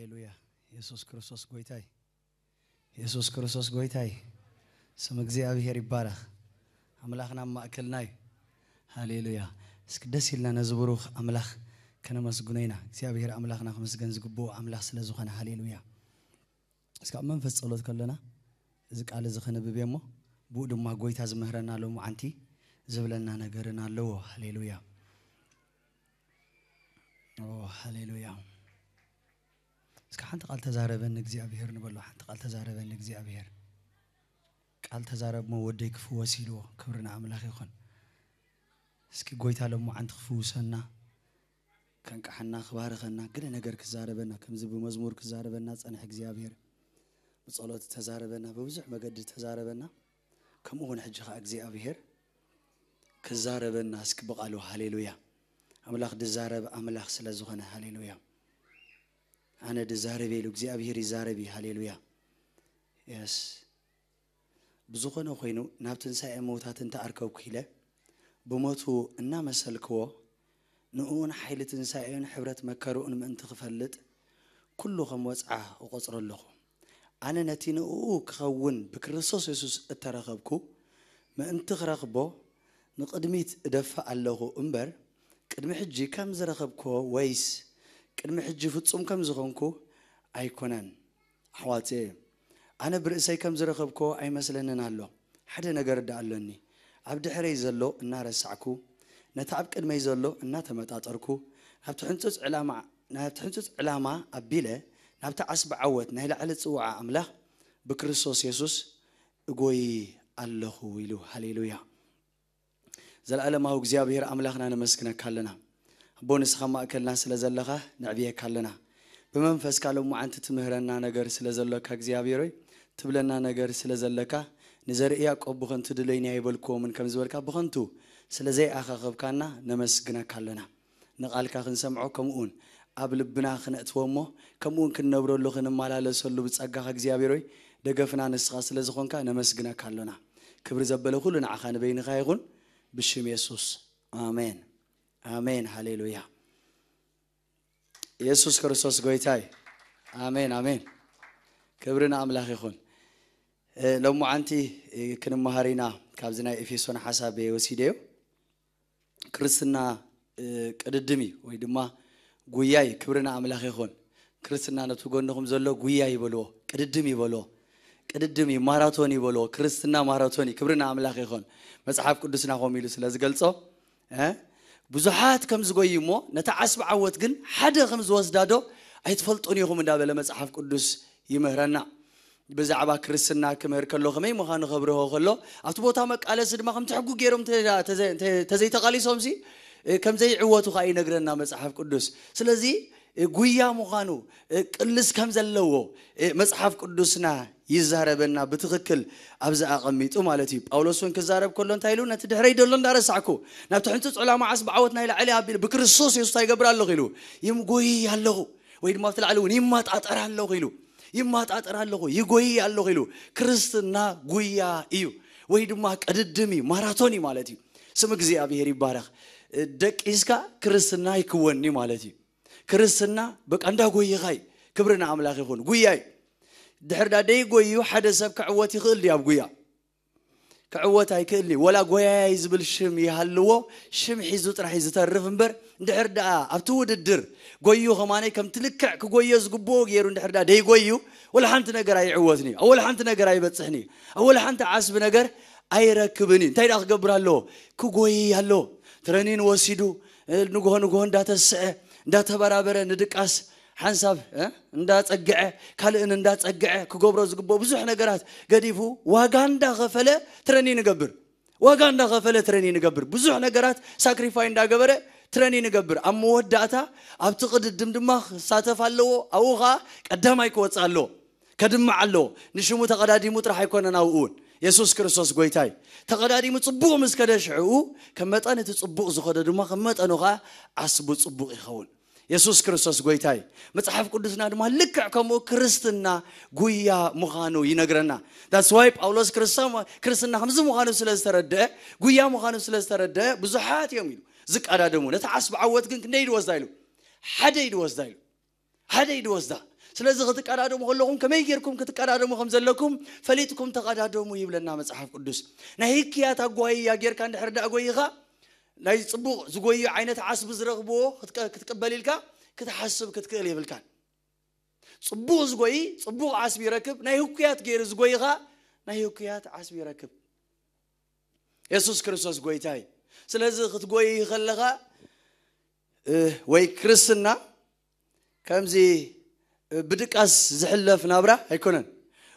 ሃሌሉያ። የሱስ ክርስቶስ ጎይታይ፣ የሱስ ክርስቶስ ጎይታይ። ስም እግዚኣብሔር ይባረኽ። ኣምላኽና ኣብ ማእከልና እዩ። ሃሌሉያ። እስኪ ደስ ኢልና ነዚ ብሩኽ ኣምላኽ ከነመስግኖ ኢና። እግዚኣብሔር ኣምላኽና ክምስገን ዝግብኦ ኣምላኽ ስለ ዝኾነ። ሃሌሉያ። እስኪ ኣብ መንፈስ ጸሎት ከለና እዚ ቃል እዚ ከነብብ እየ እሞ፣ ብኡ ድማ ጎይታ ዝምህረና ሎማዓንቲ ዝብለና ነገርን ኣለዎ። ሃሌሉያ። ኦ፣ ሃሌሉያ። እስኪ ሓንቲ ቃል ተዛረበኒ እግዚኣብሔር ንበሎ። ሓንቲ ቃል ተዛረበኒ እግዚኣብሔር። ቃል ተዛረብ እሞ ወደይ ክፍወስ ኢልዎ። ክብሪ ንኣምላኽ ይኹን። እስኪ ጎይታ ሎማዓንቲ ክፍውሰና፣ ከንቃሓና፣ ክባርኸና፣ ገለ ነገር ክዛረበና፣ ከምዚ ብመዝሙር ክዛረበና ጸንሐ እግዚኣብሔር። ብጸሎት ተዛረበና፣ ብብዙሕ መገዲ ተዛረበና። ከምኡ እውን ሕጂ ኸኣ እግዚኣብሔር ክዛረበና እስኪ ብቓሉ። ሃሌሉያ። ኣምላኽ ድዛረብ ኣምላኽ ስለ ዝኾነ። ሃሌሉያ። ኣነ ድዛረብ ኢሉ እግዚኣብሔር ይዛረብ እዩ። ሃሌሉያ። የስ። ብዝኾነ ኮይኑ ናብ ትንሳኤ ምውታት እንተኣርከብኩ ኢለ ብሞቱ እናመሰልክዎ ንእኡን ሓይሊ ትንሳኤኡን ሕብረት መከርኡን ምእንቲ ክፈልጥ ኩሉ ከም ወጽዓ እቖጽሮ ኣለኹ። ኣነ ነቲ ንእኡ ክኸውን ብክርስቶስ የሱስ እተረኸብኩ ምእንቲ ክረኽቦ ንቕድሚት እደፍእ ኣለኹ እምበር፣ ቅድሚ ሕጂ ከም ዝረኸብክዎ ወይስ ቅድሚ ሕጂ ፍጹም ከም ዝኾንኩ ኣይኮነን። ኣሕዋተየ፣ ኣነ ብርእሰይ ከም ዝረኸብክዎ ኣይመስለንን ኣሎ። ሓደ ነገር ደኣ ኣሎኒ። ኣብ ድሕረይ ዘሎ እናረሳዕኩ፣ ነቲ ኣብ ቅድመይ ዘሎ እናተመጣጠርኩ፣ ናብቲ ሕንጹጽ ዕላማ፣ ናብቲ ሕንጹጽ ዕላማ ኣቢለ፣ ናብቲ ዓስቢ ዓወት ናይ ላዕሊ ጽውዓ ኣምላኽ ብክርስቶስ የሱስ እጎይ ኣለኹ ኢሉ። ሃሌሉያ። ዘለኣለማዊ እግዚኣብሔር ኣምላኽና ነመስግነካ ኣለና። ኣቦ ንስኻ ማእከልና ስለ ዘለኻ ነዕብየካ ኣለና። ብመንፈስካ ሎማዓንቲ ትምህረና ነገር ስለ ዘሎካ እግዚኣብሔር ሆይ፣ ትብለና ነገር ስለ ዘለካ ንዘርኢ ያዕቆብ ብኸንቱ ድለይኒ ኣይበልክዎምን ከም ዝበልካ ብኸንቱ ስለ ዘይኣኻኸብካና ነመስግነካ ኣለና። ንቓልካ ክንሰምዖ ከምኡውን ኣብ ልብና ክነእትዎ እሞ ከምኡውን ክንነብረሉ ክንመላለሰሉ ብጸጋኻ እግዚኣብሔር ሆይ ደገፍና ንስኻ ስለ ዝኾንካ ነመስግነካ ኣሎና። ክብሪ ዘበለ ኩሉ ንዓኻ ንበይንኻ ይኹን ብሽም የሱስ። ኣሜን። ኣሜን። ሃሌሉያ። የሱስ ክርስቶስ ጎይታይ። ኣሜን፣ ኣሜን። ክብሪ ንኣምላኽ ይኹን። እ፣ ሎማዓንቲ፣ እ፣ ክንመሃር ኢና ካብዚ ናይ ኤፌሶን ሓሳብ ወሲደዮ። ክርስትና፣ እ፣ ቅድድም እዩ ወይ ድማ ጉያ እዩ። ክብሪ ንኣምላኽ ይኹን። ክርስትና ነቲ ጎንኹም ዘሎ ጉያ ይበልዎ፣ ቅድድም ይበልዎ። ቅድድም እዩ፣ ማራቶን ይበልዎ፣ ክርስትና ማራቶን እዩ። ክብሪ ንኣምላኽ ይኹን። መጽሓፍ ቅዱስና ከምኡ ኢሉ ስለ ዝገልጾ፣ እ፣ ብዙሓት ከም ዝጎዩ እሞ ነታ ዓስቢ ዓወት ግን ሓደ ከም ዝወስዳ ዶ ኣይትፈልጡን ኢኹም እንዳበለ መጽሓፍ ቅዱስ ይምህረና። ብዛዕባ ክርስትና ክምህር ከሎ ከመይ ምዃኑ ከብርሆ ከሎ ኣብቲ ቦታ መቃለሲ ድማ ከምቲ ሕጉ ገይሮም ተዘ-፣ ተዘ-፣ ተዘይተቓሊሶምሲ፣ እ፣ ከም ዘይዕወቱ ከኣ ይነግረና መጽሓፍ ቅዱስ። ስለዚ፣ እ፣ ጉያ ምዃኑ፣ እ፣ ቅልስ ከም ዘለዎ፣ እ፣ መጽሓፍ ቅዱስና ይዛረበና ብትኽክል ኣብዚ ኣቐሚጡ ማለት እዩ። ጳውሎስ እውን ክዛረብ ከሎ እንታይ ኢሉ? ነቲ ድሕረይ ደሎ እንዳረሳዕኩ ናብቲ ሕንጹጽ ዕላማ ዓስቢ ዓወት ናይ ላዕሊ ኣቢሉ ብክርስቶስ የሱስ እንታይ ይገብር ኣለኹ ኢሉ? ይምጎይ ኣለኹ። ወይ ድማ ኣብቲ ላዕሊ እውን ይመጣጠር ኣለኹ ኢሉ። ይመጣጠር ኣለኹ፣ ይጎይ ኣለኹ ኢሉ። ክርስትና ጉያ እዩ። ወይ ድማ ቅድድም እዩ፣ ማራቶን እዩ ማለት እዩ። ስም እግዚኣብሔር ይባረኽ። ደቂስካ ክርስትና ኣይክወን እዩ ማለት እዩ። ክርስትና በቃ እንዳጎይኻ እዩ። ክብሪ ንኣምላኽ ይኹን። ጉያ እዩ። ድሕር ዳ ደይጎዩ ሓደ ሰብ ክዕወት ይኽእል ድዩ ኣብ ጉያ? ክዕወት ኣይክእልን እዩ። ወላ ጎያያይ ዝብል ሽም ይሃልዎ፣ ሽም ሒዙ ጥራሕ እዩ ዝተርፍ እምበር፣ እንድሕር ደኣ ኣብቲ ውድድር ጎዩ ከማነይ ከምቲ ልክዕ ክጎዮ ዝግብኦ ገይሩ እንድሕር ደኣ ደይጎዩ፣ ወላ ሓንቲ ነገር ኣይዕወትን እዩ። ኣብ ወላ ሓንቲ ነገር ኣይበጽሕን እዩ። ኣብ ወላ ሓንቲ ዓስቢ ነገር ኣይረክብን እዩ። እንታይ ደኣ ክገብር ኣለዎ? ክጎይ ኣለዎ። ትረኒን ወሲዱ፣ እ፣ ንግሆ ንግሆ እንዳተስዐ፣ እንዳተበራበረ ንድቃስ ሓንሳብ፣ እ፣ እንዳጸግዐ፣ ካልእን እንዳጸግዐ ክገብሮ ዝግብኦ ብዙሕ ነገራት ገዲፉ ዋጋ እንዳኸፈለ ትረኒን ይገብር። ዋጋ እንዳኸፈለ ትረኒን ይገብር። ብዙሕ ነገራት ሳክሪፋይ እንዳገበረ ትረኒን ይገብር። ኣብ መወዳእታ ኣብቲ ቅድድም ድማ ክሳተፍ ኣለዎ። ኣብኡ ኸኣ ቀዳማይ ክወጽእ ኣለዎ። ከድምዕ ኣለዎ። ንሽሙ ተቐዳዲሙ ጥራሕ ኣይኮነን ኣብኡ እውን። የሱስ ክርስቶስ ጎይታ እዩ። ተቐዳዲሙ ጽቡቕ ምስ ከደ ሽዕኡ ከም መጠን እቲ ጽቡቕ ዝኸዶ ድማ ከም መጠኑ ኸኣ ዓስቡ ጽቡቕ ይኸውን። የሱስ ክርስቶስ ጎይታ እዩ። መጽሓፍ ቅዱስና ድማ ልክዕ ከምኡ ክርስትና ጉያ ምዃኑ ይነግረና። That's why ጳውሎስ ክርስታ-፣ ክርስትና ከምዚ ምዃኑ ስለ ዝተረድአ፣ ጉያ ምዃኑ ስለ ዝተረድአ ብዙሓት እዮም ኢሉ ዝቀዳደሙ። ነቲ ዓስቢ ዓወት ግን ክንደይ ድወስዳ ኢሉ? ሓደ እዩ ድወስዳ ኢሉ። ሓደ እዩ ድወስዳ። ስለዚ ክትቀዳደሙ ከለኹም ከመይ ጌርኩም ክትቀዳደሙ ከም ዘለኩም ፈሊጥኩም ተቐዳደሙ ይብለና መጽሓፍ ቅዱስ። ናይ ህክያት ኣጓይያ ጌርካ እንድሕር ደኣ ጎይኻ፣ ናይ ጽቡቕ ዝጎዩ ዓይነት ዓስቢ ዝረኽብዎ ክትቀ-፣ ክትቅበል ኢልካ ክትሓስብ ክትክእል የብልካን። ጽቡቕ ዝጎይ ጽቡቕ ዓስቢ ይረክብ፣ ናይ ህኩያት ገይሩ ዝጎይኻ ናይ ህኩያት ዓስቢ ይረክብ። የሱስ ክርስቶስ ጎይታ እዩ። ስለዚ ክትጎይ ከለኻ፣ እ፣ ወይ ክርስትና ከምዚ ብድቃስ ዝሕለፍ ናብራ ኣይኮነን፣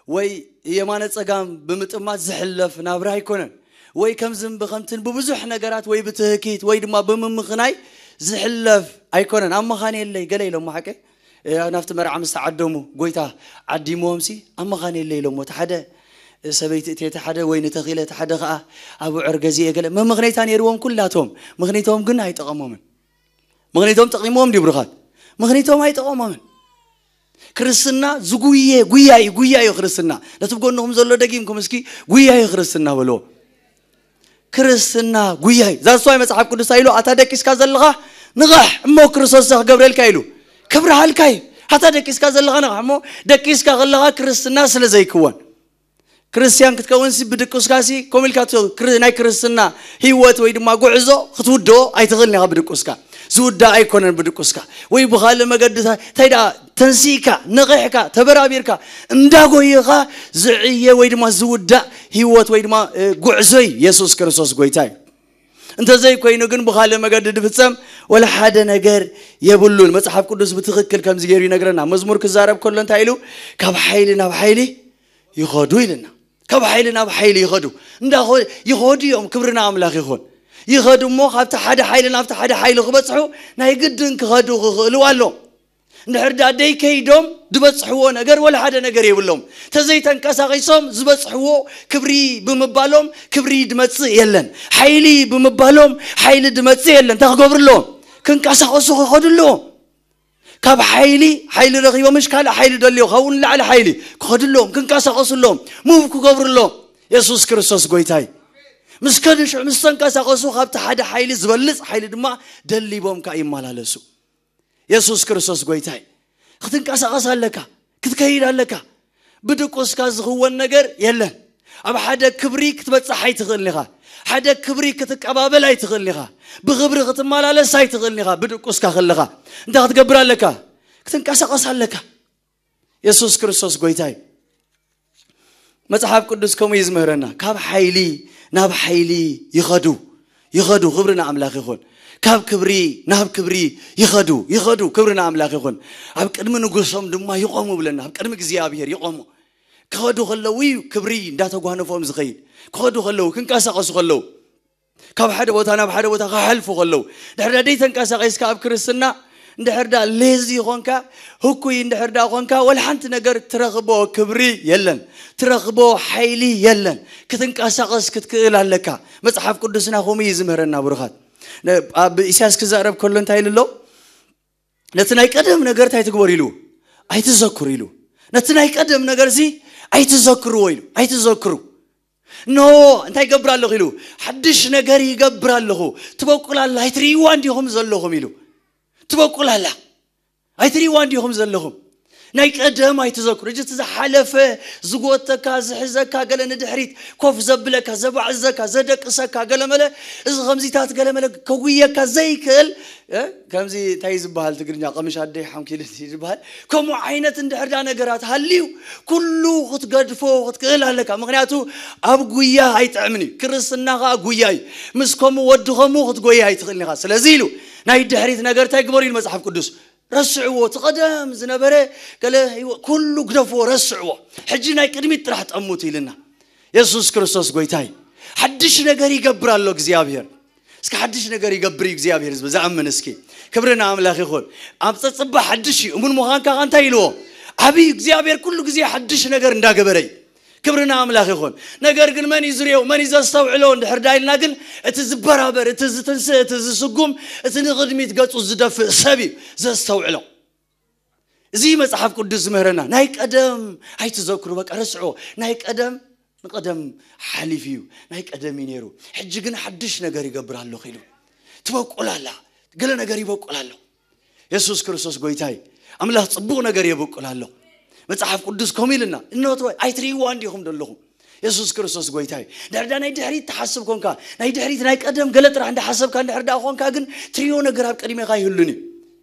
ወይ የማነ ጸጋም ብምጥማት ዝሕለፍ ናብራ ኣይኮነን፣ ወይ ከምዝን ብኸምትን ብብዙሕ ነገራት ወይ ብትህኪት ወይ ድማ ብምምኽናይ ዝሕለፍ ኣይኮነን። ኣብ መኻን የለይ ገለ ኢሎሞ ሓቀ፣ እ፣ ናብቲ መርዓ ምስ ተዓደሙ ጎይታ ዓዲምዎም ሲ ኣብ መኻን የለይ ኢሎሞ። እቲ ሓደ ሰበይቲ እቴተ ሓደ ወይ ንተኺለ እቲ ሓደ ኸዓ ኣብ ውዕር ገዚኤ ገለ መምኽነይታ ነይርዎም ኩላቶም። ምኽንይቶም ግን ኣይጠቐሞምን። ምኽንይቶም ጠቒምዎም ድዩ ብሩኻት? ምኽንይቶም ኣይጠቐሞምን። ክርስትና ዝጉየ ጉያ እዩ፣ ጉያ እዩ ክርስትና። ነቲ ብጎንኹም ዘሎ ደጊምኩም እስኪ ጉያ እዩ ክርስትና በልዎ። ክርስትና ጉያ እዩ። ዛስዋይ መጽሓፍ ቅዱስ ኢሉ ኣታ ደቂስካ ዘለኻ ንቕሕ እሞ ክርስቶስ ክገብረልካ ኢሉ ክብርሃልካ እዩ። ኣታ ደቂስካ ዘለኻ ንቕሕ እሞ ደቂስካ ከለኻ ክርስትና ስለ ዘይክወን ክርስቲያን ክትከውን ሲ ብድቁስካ ሲ ከምኡ ኢልካ ት-፣ ክር-፣ ናይ ክርስትና ህይወት ወይ ድማ ጉዕዞ ክትውድኦ ኣይትኽእልን ኢኻ ብድቁስካ። ዝውዳእ ኣይኮነን ብድቁስካ። ወይ ብኻልእ መገዲ ታ-፣ እንታይ ደኣ ተንሲእካ፣ ነቒሕካ፣ ተበራቢርካ፣ እንዳጎየኻ ዝዕየ ወይ ድማ ዝውዳእ ህይወት ወይ ድማ፣ እ፣ ጉዕዞ እዩ የሱስ ክርስቶስ ጎይታ እዩ። እንተዘይኮይኑ ግን ብኻልእ መገዲ ድፍጸም ወላ ሓደ ነገር የብሉን። መጽሓፍ ቅዱስ ብትኽክል ከምዚ ገይሩ ይነግረና። መዝሙር ክዛረብ ከሎ እንታይ ኢሉ? ካብ ሓይሊ ናብ ሓይሊ ይኸዱ ኢልና። ካብ ሓይሊ ናብ ሓይሊ ይኸዱ። እንዳ ይኸዱ እዮም። ክብሪ ንኣምላኽ ይኹን። ይኸዱ እሞ ካብቲ ሓደ ሓይሊ ናብቲ ሓደ ሓይሊ ክበጽሑ ናይ ግድን ክኸዱ ክኽእሉ ኣለዎም። እንድሕር ደኣ ደይከይዶም ዝበጽሕዎ ነገር ወላ ሓደ ነገር የብሎም። ተዘይተንቀሳቒሶም ዝበጽሕዎ ክብሪ ብምባሎም ክብሪ ድመጽእ የለን። ሓይሊ ብምባሎም ሓይሊ ድመጽእ የለን። እንታይ ክገብሩ ኣለዎም? ክንቀሳቐሱ ክኸዱ ኣለዎም። ካብ ሓይሊ፣ ሓይሊ ረኺቦም ምሽ ካልእ ሓይሊ ደልዮ፣ ካብኡ ንላዕሊ ሓይሊ ክኸዱ ኣለዎም፣ ክንቀሳቐሱ ኣለዎም፣ ሙቭ ክገብሩ ኣለዎም። የሱስ ክርስቶስ ጎይታይ። ምስ ከዱ ሽዑ ምስ ተንቀሳቐሱ ካብቲ ሓደ ሓይሊ ዝበልጽ ሓይሊ ድማ ደሊቦም ከኣ ይመላለሱ። የሱስ ክርስቶስ ጎይታይ። ክትንቀሳቐስ ኣለካ፣ ክትከይድ ኣለካ። ብድቁስካ ዝኽወን ነገር የለን። ኣብ ሓደ ክብሪ ክትበጽሕ ኣይትኽእልን ኢኻ። ሓደ ክብሪ ክትቀባበል ኣይትኽእልን ኢኻ። ብኽብሪ ክትመላለስ ኣይትኽእልን ኢኻ። ብድቁስካ ከለኻ እንታይ ክትገብር ኣለካ? ክትንቀሳቐስ ኣለካ። የሱስ ክርስቶስ ጎይታይ። መጽሓፍ ቅዱስ ከምኡ እዩ ዝምህረና። ካብ ሓይሊ ናብ ሓይሊ ይኸዱ፣ ይኸዱ። ክብሪ ንኣምላኽ ይኹን። ካብ ክብሪ ናብ ክብሪ ይኸዱ፣ ይኸዱ። ክብሪ ንኣምላኽ ይኹን። ኣብ ቅድሚ ንጉሶም ድማ ይቖሙ ብለና። ኣብ ቅድሚ እግዚኣብሔር ይቖሙ። ክኸዱ ከለዉ እዩ ክብሪ እንዳተጓነፎም ዝኸይድ። ክኸዱ ከለዉ፣ ክንቀሳቐሱ ከለዉ፣ ካብ ሓደ ቦታ ናብ ሓደ ቦታ ክሓልፉ ከለዉ፣ ድሕር ዳ ደይ ተንቀሳቒስካ ኣብ ክርስትና፣ እንድሕር ዳ ሌዚ ይኾንካ፣ ህኩይ እንድሕር ዳ ኾንካ፣ ወላ ሓንቲ ነገር ትረኽቦ ክብሪ የለን፣ ትረኽቦ ሓይሊ የለን። ክትንቀሳቐስ ክትክእል ኣለካ። መጽሓፍ ቅዱስና ከምኡ እዩ ዝምህረና ብሩኻት። ነ-፣ ኣብ ኢሳያስ ክዛረብ ከሎ እንታይ ኢሉ ኣሎ? ነቲ ናይ ቀደም ነገር እንታይ ትግበሩ ኢሉ? ኣይትዘክሩ ኢሉ። ነቲ ናይ ቀደም ነገር እዚ ኣይትዘክርዎ ኢሉ። ኣይትዘክሩ። ኖ፣ እንታይ ይገብር ኣለኹ ኢሉ? ሓድሽ ነገር ይገብር ኣለኹ። ትበቁል ኣላ፣ ኣይትርእይዋ እንዲኹም ዘለኹም ኢሉ። ትበቁል ኣላ። ኣይትርእይዋ እንዲኹም ዘለኹም። ናይ ቀደም ኣይትዘክሩ። እዚ እቲ ዝሓለፈ ዝጎተካ፣ ዝሕዘካ፣ ገለ ንድሕሪት ኮፍ ዘብለካ፣ ዘባዕዘካ፣ ዘደቅሰካ፣ ገለ መለ፣ እዚ ከምዚታት ገለ መለ ከጉየካ ዘይክእል፣ እ፣ ከምዚ እንታይ እዩ ዝበሃል ትግርኛ? ቀምሽ ኣደይ ሓንኪል እዩ ዝበሃል። ከምኡ ዓይነት እንድሕር ዳ ነገራት ሃልዩ፣ ኩሉ ክትገድፎ ክትክእል ኣለካ። ምኽንያቱ ኣብ ጉያ ኣይጥዕምን እዩ። ክርስትና ኸኣ ጉያ እዩ። ምስ ከምኡ ወዲ ከምኡ ክትጎያ ኣይትኽእልን ኢኻ። ስለዚ ኢሉ ናይ ድሕሪት ነገር እንታይ ግበሩ ኢሉ መጽሓፍ ቅዱስ? ረስዕዎ። እቲ ቀደም ዝነበረ ገለ ህይወ-፣ ኩሉ ግደፍዎ፣ ረስዕዎ። ሕጂ ናይ ቅድሚት ጥራሕ ጠምቱ ኢልና። የሱስ ክርስቶስ ጎይታ እዩ። ሓድሽ ነገር ይገብር ኣሎ እግዚኣብሔር። እስኪ ሓድሽ ነገር ይገብር እዩ እግዚኣብሔር፣ ህዝቢ ዝኣምን እስኪ። ክብሪ ንኣምላኽ ይኹን። ኣብ ጸጽባ ሓድሽ እዩ። እሙን ምዃንካ እንታይ ኢልዎ? ዓብዪ እግዚኣብሔር ኩሉ ግዜ ሓድሽ ነገር እንዳገበረ እዩ። ክብሪ ንኣምላኽ ይኹን። ነገር ግን መን እዩ ዝርእዮ? መን እዩ ዘስተውዕሎ? እንድሕር ዳ ኢልና ግን እቲ ዝበራበር፣ እቲ ዝትንስእ፣ እቲ ዝስጉም፣ እቲ ንቕድሚት ገጹ ዝደፍእ ሰብ እዩ ዘስተውዕሎ። እዚ መጽሓፍ ቅዱስ ዝምህረና። ናይ ቀደም ኣይትዘክሩ፣ በቃ ረስዕዎ። ናይ ቀደም ንቀደም ሓሊፉ እዩ። ናይ ቀደም እዩ ነይሩ። ሕጂ ግን ሓድሽ ነገር ይገብር ኣለኹ ኢሉ። ትበቁል ኣላ። ገለ ነገር ይበቁል ኣሎ። የሱስ ክርስቶስ ጎይታይ። ኣምላኽ ጽቡቕ ነገር የብቁል ኣሎ። መጽሓፍ ቅዱስ ከምኡ ኢልና እነቶ ኣይትርእይዋ እንዲኹም ዘለኹም። የሱስ ክርስቶስ ጎይታ እዩ። ድሕርዳ ናይ ድሕሪት ትሓስብ ኮንካ፣ ናይ ድሕሪት ናይ ቀደም ገለ ጥራሕ እንዳሓሰብካ እንድሕር ደኣ ኮንካ ግን ትርእዮ ነገር ኣብ ቅድሜኻ ይህሉን እዩ።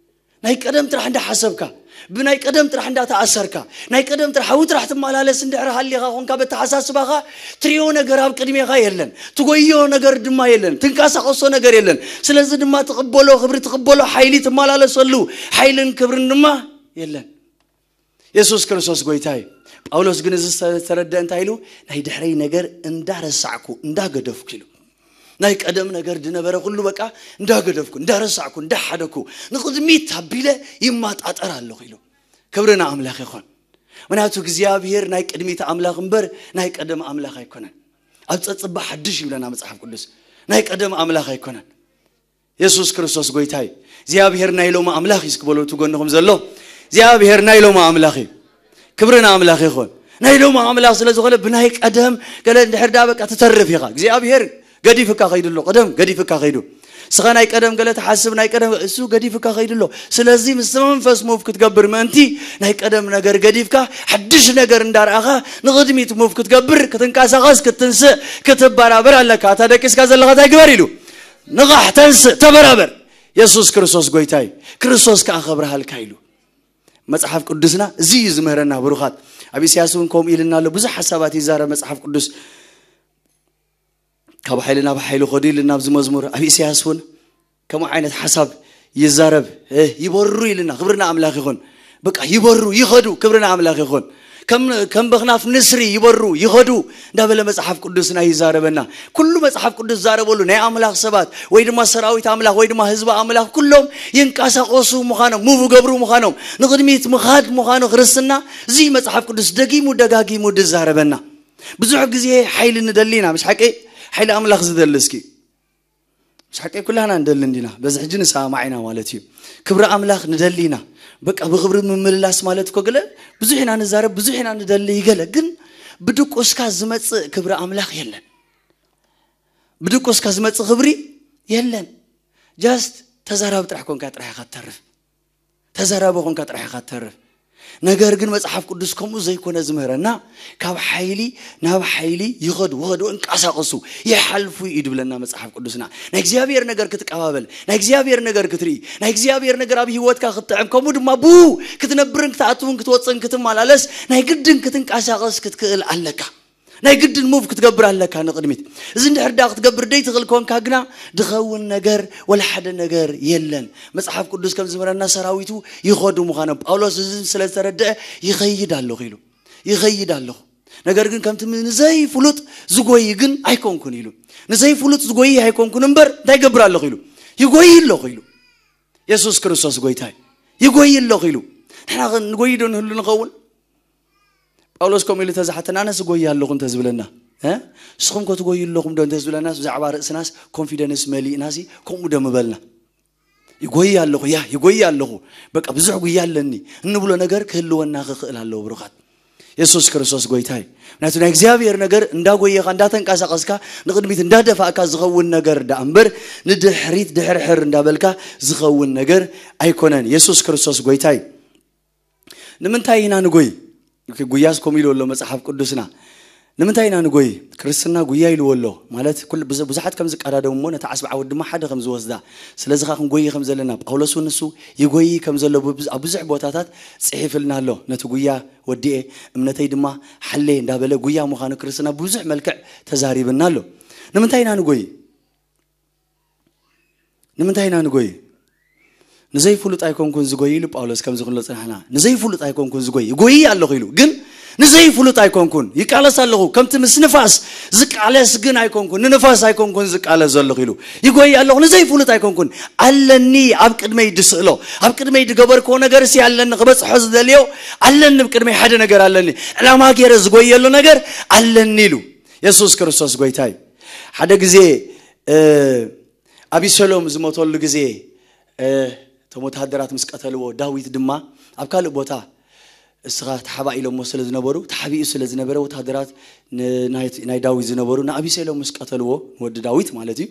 ናይ ቀደም ጥራሕ እንዳሓሰብካ፣ ብናይ ቀደም ጥራሕ እንዳተኣሰርካ፣ ናይ ቀደም ጥራሕ ኣብኡ ጥራሕ ትመላለስ እንድሕር ሃሊኻ ኮንካ በተሓሳስባኻ ትርእዮ ነገር ኣብ ቅድሜኻ የለን። ትጎዮ ነገር ድማ የለን። ትንቀሳቐሶ ነገር የለን። ስለዚ ድማ ትቕበሎ ክብሪ ትቕበሎ ሓይሊ ትመላለሰሉ ሓይልን ክብርን ድማ የለን። የሱስ ክርስቶስ ጎይታ እዩ። ጳውሎስ ግን እዚ ዝተረድአ እንታይ ኢሉ? ናይ ድሕረይ ነገር እንዳረሳዕኩ እንዳገደፍኩ ኢሉ። ናይ ቀደም ነገር ዝነበረ ኩሉ በቃ እንዳገደፍኩ እንዳረሳዕኩ እንዳሓደኩ ንቕድሚት ኣቢለ ይማጣጠር ኣለኹ ኢሉ። ክብሪ ንኣምላኽ ይኹን። ምክንያቱ እግዚኣብሔር ናይ ቅድሚት ኣምላኽ እምበር ናይ ቀደም ኣምላኽ ኣይኮነን። ኣብ ጸጽባ ሓድሽ ይብለና መጽሓፍ ቅዱስ። ናይ ቀደም ኣምላኽ ኣይኮነን። የሱስ ክርስቶስ ጎይታ እዩ። እግዚኣብሔር ናይ ሎሚ ኣምላኽ እዩ እስኪ በሉ እቲ ጎንኹም ዘሎ። እግዚኣብሔር ናይ ሎሚ ኣምላኽ እዩ። ክብሪ ንኣምላኽ ይኹን። ናይ ሎሚ ኣምላኽ ስለ ዝኾነ ብናይ ቀደም ገለ እንድሕር ደኣ በቃ ትተርፍ ኢኻ። እግዚኣብሔር ገዲፍካ ከይዱ ኣሎ፣ ቀደም ገዲፍካ ከይዱ። እስኻ ናይ ቀደም ገለ ትሓስብ ናይ ቀደም እሱ ገዲፍካ ከይዱ ኣሎ። ስለዚ ምስ መንፈስ ሙቭ ክትገብር ምእንቲ ናይ ቀደም ነገር ገዲፍካ ሓድሽ ነገር እንዳረኣኻ ንቕድሚት ሙቭ ክትገብር ክትንቀሳቐስ ክትንስእ ክትበራበር ኣለካ። እታ ደቂስካ ዘለኻ እንታይ ግበር ኢሉ? ንቓሕ ተንስእ ተበራበር። የሱስ ክርስቶስ ጎይታ እዩ። ክርስቶስ ከኣ ከብርሃልካ ኢሉ። መጽሓፍ ቅዱስና እዚ እዩ ዝምህረና ብሩኻት። ኣብ ኢሳያስ እውን ከምኡ ኢልና ኣሎ። ብዙሕ ሓሳባት ይዛረብ መጽሓፍ ቅዱስ። ካብ ሓይሊ ናብ ሓይሊ ኸዱ ኢልና ኣብዚ መዝሙር። ኣብ ኢሳያስ እውን ከምኡ ዓይነት ሓሳብ ይዛረብ። እ፣ ይበሩ ኢልና። ክብሪ ንኣምላኽ ይኹን። በቃ ይበሩ ይኸዱ። ክብሪ ንኣምላኽ ይኹን። ከም ከም በኽናፍ ንስሪ ይበሩ ይኸዱ እንዳበለ መጽሓፍ ቅዱስና ይዛረበና። ኩሉ መጽሓፍ ቅዱስ ዝዛረበሉ ናይ ኣምላኽ ሰባት ወይ ድማ ሰራዊት ኣምላኽ ወይ ድማ ህዝቢ ኣምላኽ ኩሎም ይንቀሳቐሱ ምዃኖም፣ ሙቭ ገብሩ ምዃኖም፣ ንቕድሚት ምኻድ ምዃኑ ክርስትና እዚ መጽሓፍ ቅዱስ ደጊሙ ደጋጊሙ ዝዛረበና። ብዙሕ ግዜ ሓይሊ ንደሊ ኢና፣ ምስ ሓቂ ሓይሊ ኣምላኽ ዝደሊ እስኪ ምስ ሓቂ ኩላና ንደሊ እንዲና፣ በዚ ሕጂ ንሰማማዕ ኢና ማለት እዩ። ክብሪ ኣምላኽ ንደሊ ኢና። በቃ ብክብሪ ምምልላስ ማለት እኮ ገለ ብዙሕ ኢና ንዛረብ፣ ብዙሕ ኢና ንደሊ ይገለ፣ ግን ብድቁስካ ዝመጽእ ክብሪ ኣምላኽ የለን። ብድቁስካ ዝመጽእ ክብሪ የለን። ጃስት ተዛራቢ ጥራሕ ኮንካ ጥራሕ ኢኻ ትተርፍ። ተዛራቢ ኮንካ ጥራሕ ኢኻ ትተርፍ። ነገር ግን መጽሓፍ ቅዱስ ከምኡ ዘይኮነ ዝምህረና፣ ካብ ሓይሊ ናብ ሓይሊ ይኸዱ፣ ወኸዱ፣ እንቀሳቐሱ፣ ይሓልፉ እዩ ድብለና መጽሓፍ ቅዱስና። ናይ እግዚኣብሔር ነገር ክትቀባበል፣ ናይ እግዚኣብሔር ነገር ክትርኢ፣ ናይ እግዚኣብሔር ነገር ኣብ ህይወትካ ክትጥዕም፣ ከምኡ ድማ ብኡ ክትነብርን ክትኣትውን ክትወፅን ክትመላለስ ናይ ግድን ክትንቀሳቐስ ክትክእል ኣለካ። ናይ ግድን ሙቭ ክትገብር ኣለካ ንቕድሚት። እዚ እንድሕር ዳ ክትገብር ደይትኽእል ኮንካ ግና ድኸውን ነገር ወላ ሓደ ነገር የለን። መጽሓፍ ቅዱስ ከም ዝምህረና ሰራዊቱ ይኸዱ ምዃኖም ጳውሎስ እዚ ስለ ዝተረድአ ይኸይድ ኣለኹ ኢሉ። ይኸይድ ኣለኹ። ነገር ግን ከምቲ ንዘይፍሉጥ ዝጎይ ግን ኣይኮንኩን ኢሉ። ንዘይፍሉጥ ዝጎይ ኣይኮንኩን እምበር እንታይ ገብር ኣለኹ ኢሉ። ይጎይ ኣለኹ ኢሉ። የሱስ ክርስቶስ ጎይታይ ይጎይ ኣለኹ ኢሉ። ንሕና ኸ ንጎይ ዶ ንህሉ ንኸውን? ጳውሎስ ከምኡ ኢሉ ተዝሓተና ኣነስ እጎይ ኣለኹ እንተዝብለና፣ እ? ንስኹም ከ ትጎዩ ኣለኹም ዶ እንተዝብለናስ ብዛዕባ ርእስናስ ኮንፊደንስ መሊእናሲ ከምኡ ዶ ምበልና? ይጎይ ኣለኹ፣ ያ ይጎይ ኣለኹ፣ በቃ ብዙሕ ጉያ ኣለኒ እንብሎ ነገር ክህልወና ክኽእል ኣለዎ ብሩኻት። የሱስ ክርስቶስ ጎይታ እዩ። ምክንያቱ ናይ እግዚኣብሔር ነገር እንዳጎየኻ እንዳተንቀሳቐስካ ንቕድሚት እንዳደፋእካ ዝኸውን ነገር ደኣ እምበር ንድሕሪት ድሕርሕር እንዳበልካ ዝኸውን ነገር ኣይኮነን። የሱስ ክርስቶስ ጎይታ እዩ። ንምንታይ ኢና ንጎይ? ጉያስ ከምኡ ኢሉ ኣሎ መጽሓፍ ቅዱስና። ንምንታይ ኢና ንጎይ? ክርስትና ጉያ ኢልዎ ኣሎ ማለት ኩሉ ብዙ- ብዙሓት ከም ዝቀዳደሙ እሞ ነታ ዓስቢ ዓወት ድማ ሓደ ከም ዝወስዳ። ስለዚ ኸዓ ክንጎይ ከም ዘለና ጳውሎስ እውን ንሱ ይጎይ ከም ዘሎ ብብዝ- ኣብ ብዙሕ ቦታታት ጽሒፍልና ኣሎ። ነቲ ጉያ ወዲኤ እምነተይ ድማ ሓሌ እንዳበለ ጉያ ምዃኑ ክርስትና ብብዙሕ መልክዕ ተዛሪብና ኣሎ። ንምንታይ ኢና ንጎይ? ንምንታይ ኢና ንጎይ? ንዘይፍሉጥ ኣይኮንኩን ዝጎይ ኢሉ ጳውሎስ ከምዚ ክንሎ ጽናሕና። ንዘይፍሉጥ ኣይኮንኩን ዝጎይ። ይጎይ ኣለኹ ኢሉ። ግን ንዘይፍሉጥ ኣይኮንኩን። ይቃለስ ኣለኹ። ከምቲ ምስ ንፋስ ዝቃለስ ግን ኣይኮንኩን። ንንፋስ ኣይኮንኩን ዝቃለስ ዘለኹ ኢሉ። ይጎይ ኣለኹ። ንዘይፍሉጥ ኣይኮንኩን። ኣለኒ ኣብ ቅድመይ ድስእሎ። ኣብ ቅድመይ ድገበርክዎ ነገር ሲ ኣለኒ ክበጽሖ ዝደልዮ ኣለኒ ኣብ ቅድመይ ሓደ ነገር ኣለኒ። ዕላማ ገይረ ዝጎየሉ ነገር ኣለኒ ኢሉ። የሱስ ክርስቶስ ጎይታይ። ሓደ ግዜ እ፣ ኣቢሰሎም ዝሞተሉ ግዜ እ፣ እቶም ወተሃደራት ምስ ቀተልዎ ዳዊት ድማ ኣብ ካልእ ቦታ እስኻ ተሓባእ ኢሎሞ ስለ ዝነበሩ ተሓቢኡ ስለ ዝነበረ ወተሃደራት ን- ናይ ናይ ዳዊት ዝነበሩ ንኣቢሰሎም ምስ ቀተልዎ ንወዲ ዳዊት ማለት እዩ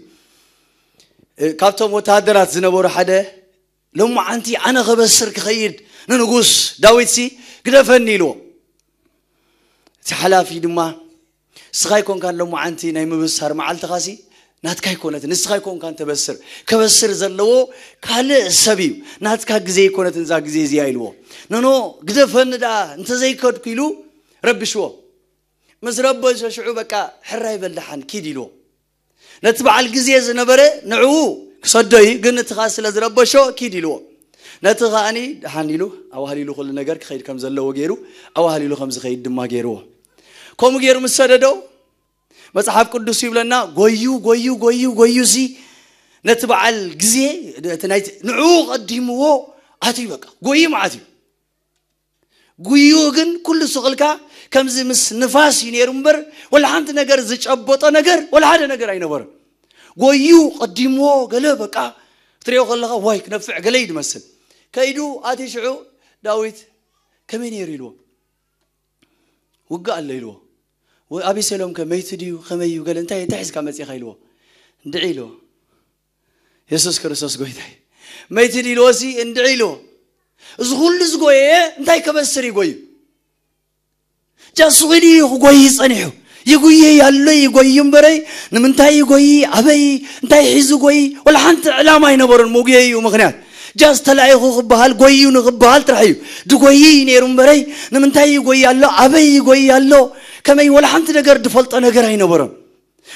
እ፣ ካብቶም ወተሃደራት ዝነበሩ ሓደ ሎማዓንቲ ኣነ ከበስር ክኸይድ ንንጉስ ዳዊትሲ ግደፈኒ ኢልዎ። እቲ ሓላፊ ድማ ንስኻ ኣይኮንካን ሎማዓንቲ ናይ ምብሳር መዓልትኻሲ ናትካ ኣይኮነትን፣ ንስኻ ኣይኮንካን ተበስር፣ ከበስር ዘለዎ ካልእ ሰብ እዩ፣ ናትካ ግዜ ኣይኮነትን እዛ ግዜ እዚኣ ኢልዎ። ኖኖ ግደፈኒ ደኣ እንተዘይከድኩ ኢሉ ረብሽዎ። ምስ ረበሾ ሽዑ በቃ ሕራይ በል ደሓን ኪድ ኢልዎ። ነቲ በዓል ግዜ ዝነበረ ንዕኡ ክሰዶ እዩ፣ ግን እቲ ኸኣ ስለ ዝረበሾ ኪድ ኢልዎ። ነቲ ኸኣኒ ደሓን ኢሉ ኣዋህሊሉ ኩሉ ነገር ክኸይድ ከም ዘለዎ ገይሩ ኣዋህሊሉ ከም ዝኸይድ ድማ ገይርዎ። ከምኡ ገይሩ ምስ ሰደዶ መጽሓፍ ቅዱስ ይብለና ጎዩ ጎዩ ጎዩ ጎዩ ሲ ነቲ በዓል ግዜ እቲ ናይ ንዕኡ ቀዲምዎ ኣትዩ በቃ ጎዩ መዓት እዩ። ጉዩ ግን ኩሉ ስቕልካ ከምዚ ምስ ንፋስ እዩ ነይሩ እምበር ወላ ሓንቲ ነገር ዝጨበጦ ነገር ወላ ሓደ ነገር ኣይነበረን። ጎዩ ቀዲምዎ ገለ በቃ ክትሪኦ ከለኻ ዋይ ክነፍዕ ገለ እዩ ዝመስል። ከይዱ ኣቲ ሽዑ ዳዊት ከመይ ነይሩ ኢልዎ። ውግእ ኣሎ ኢልዎ። ወ- ኣቤሴሎም ከ መይቱ ድዩ ከመይ እዩ ገለ እንታይ እንታይ ሒዝካ መፂኻ ኢልዎ። እንድዒ ኢልዎ። የሱስ ክርስቶስ ጎይታይ መይቲ ድልዎሲ እንድዒ ኢልዎ። እዚ ኩሉ ዝጎየየ እንታይ ከበስር ይጎዩ? ጃስቑ ኢሉ እዩ ክጎይ ጸኒሑ። ይጉየይ ኣሎ ይጎይ እምበረይ ንምንታይ ይጎይ ኣበይ እንታይ ሒዙ ጎይ ወላ ሓንቲ ዕላማ ኣይነበሮን። መጉየይ እዩ ምኽንያት ጃስ ተላኢኹ ክበሃል ጎዩ ንክበሃል ጥራሕ እዩ ድጎይ ነይሩ እምበረይ ንምንታይ ይጎይ ኣሎ ኣበይ ይጎይ ኣሎ ከመይ ወላ ሓንቲ ነገር ድፈልጦ ነገር ኣይነበሮን።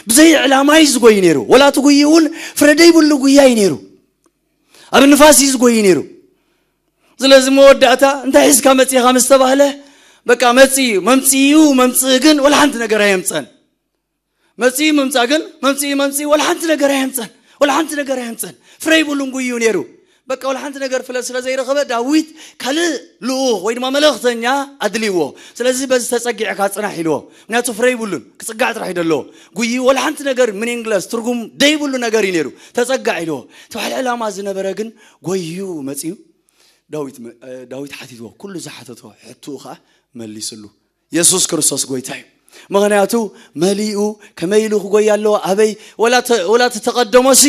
ብዘይ ዕላማ እዩ ዝጎይ ነይሩ። ወላ እቲ ጉይኡ እውን ፍረ ዘይብሉ ጉያ እዩ ነይሩ። ኣብ ንፋስ እዩ ዝጎይ ነይሩ። ስለዚ መወዳእታ እንታይ ሒዝካ መፂኻ ምስ ተባህለ በቃ መፂኡ መምፅኡ መምፅእ ግን ወላ ሓንቲ ነገር ኣየምፀን። መፂኡ ምምፃእ ግን መምፅኡ መምፅኡ ወላ ሓንቲ ነገር ኣየምፀን። ወላ ሓንቲ ነገር ኣየምፀን። ፍረ ይብሉን ጉይኡ ነይሩ። በቃ ወላ ሓንቲ ነገር ፍለ ስለ ዘይረኸበ ዳዊት ካልእ ልኡኽ ወይ ድማ መልእኽተኛ ኣድልይዎ። ስለዚ በዚ ተፀጊዕካ ፅናሕ ኢልዎ። ምክንያቱ ፍረ ይብሉን ክፅጋዕ ጥራሕ እዩ ደለዎ። ጉይኡ ወላ ሓንቲ ነገር ሚኒንግለስ ትርጉም ደይብሉ ነገር እዩ ነይሩ። ተፀጋዕ ኢልዎ። እቲ ባሕሪ ዕላማ ዝነበረ ግን ጎይዩ መፅዩ ዳዊት መ- እ፣ ዳዊት ሓቲትዎ። ኩሉ ዝሓተቶ ሕትኡ ከዓ መሊስሉ። የሱስ ክርስቶስ ጎይታ እዩ። ምኽንያቱ መሊኡ ከመይ ኢሉ ክጎይ ኣለዎ ኣበይ ወላ ተ- ወላ እቲ ተቐደሞሲ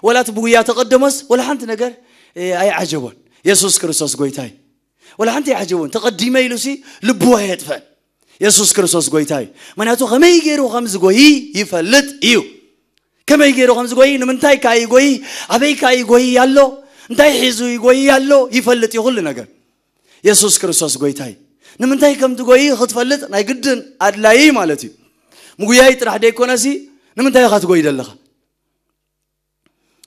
ወላ እቲ ብጉያ ተቐደሞስ ወላ ሓንቲ ነገር እ፣ ኣይዓጀቦን። የሱስ ክርስቶስ ጎይታ እዩ። ወላ ሓንቲ ኣይዓጀቦን። ተቐዲመ ኢሉሲ ልቡ ኣየጥፈን። የሱስ ክርስቶስ ጎይታ እዩ። ምኽንያቱ ከመይ ገይሩ ከም ዝጎይ ይፈልጥ እዩ። ከመይ ገይሩ ከም ዝጎይ ንምንታይ ከ ይጎይ ኣበይ ከ ይጎይ ኣሎ እንታይ ሒዙ ይጎይ ኣሎ ይፈልጥ እዩ ኩሉ ነገር። የሱስ ክርስቶስ ጎይታ እዩ። ንምንታይ ከም ትጎይ ክትፈልጥ ናይ ግድን ኣድላዪ ማለት እዩ። ምጉያይ ጥራሕ ደይኮነሲ ንምንታይ ኢኻ ትጎይ ዘለኻ?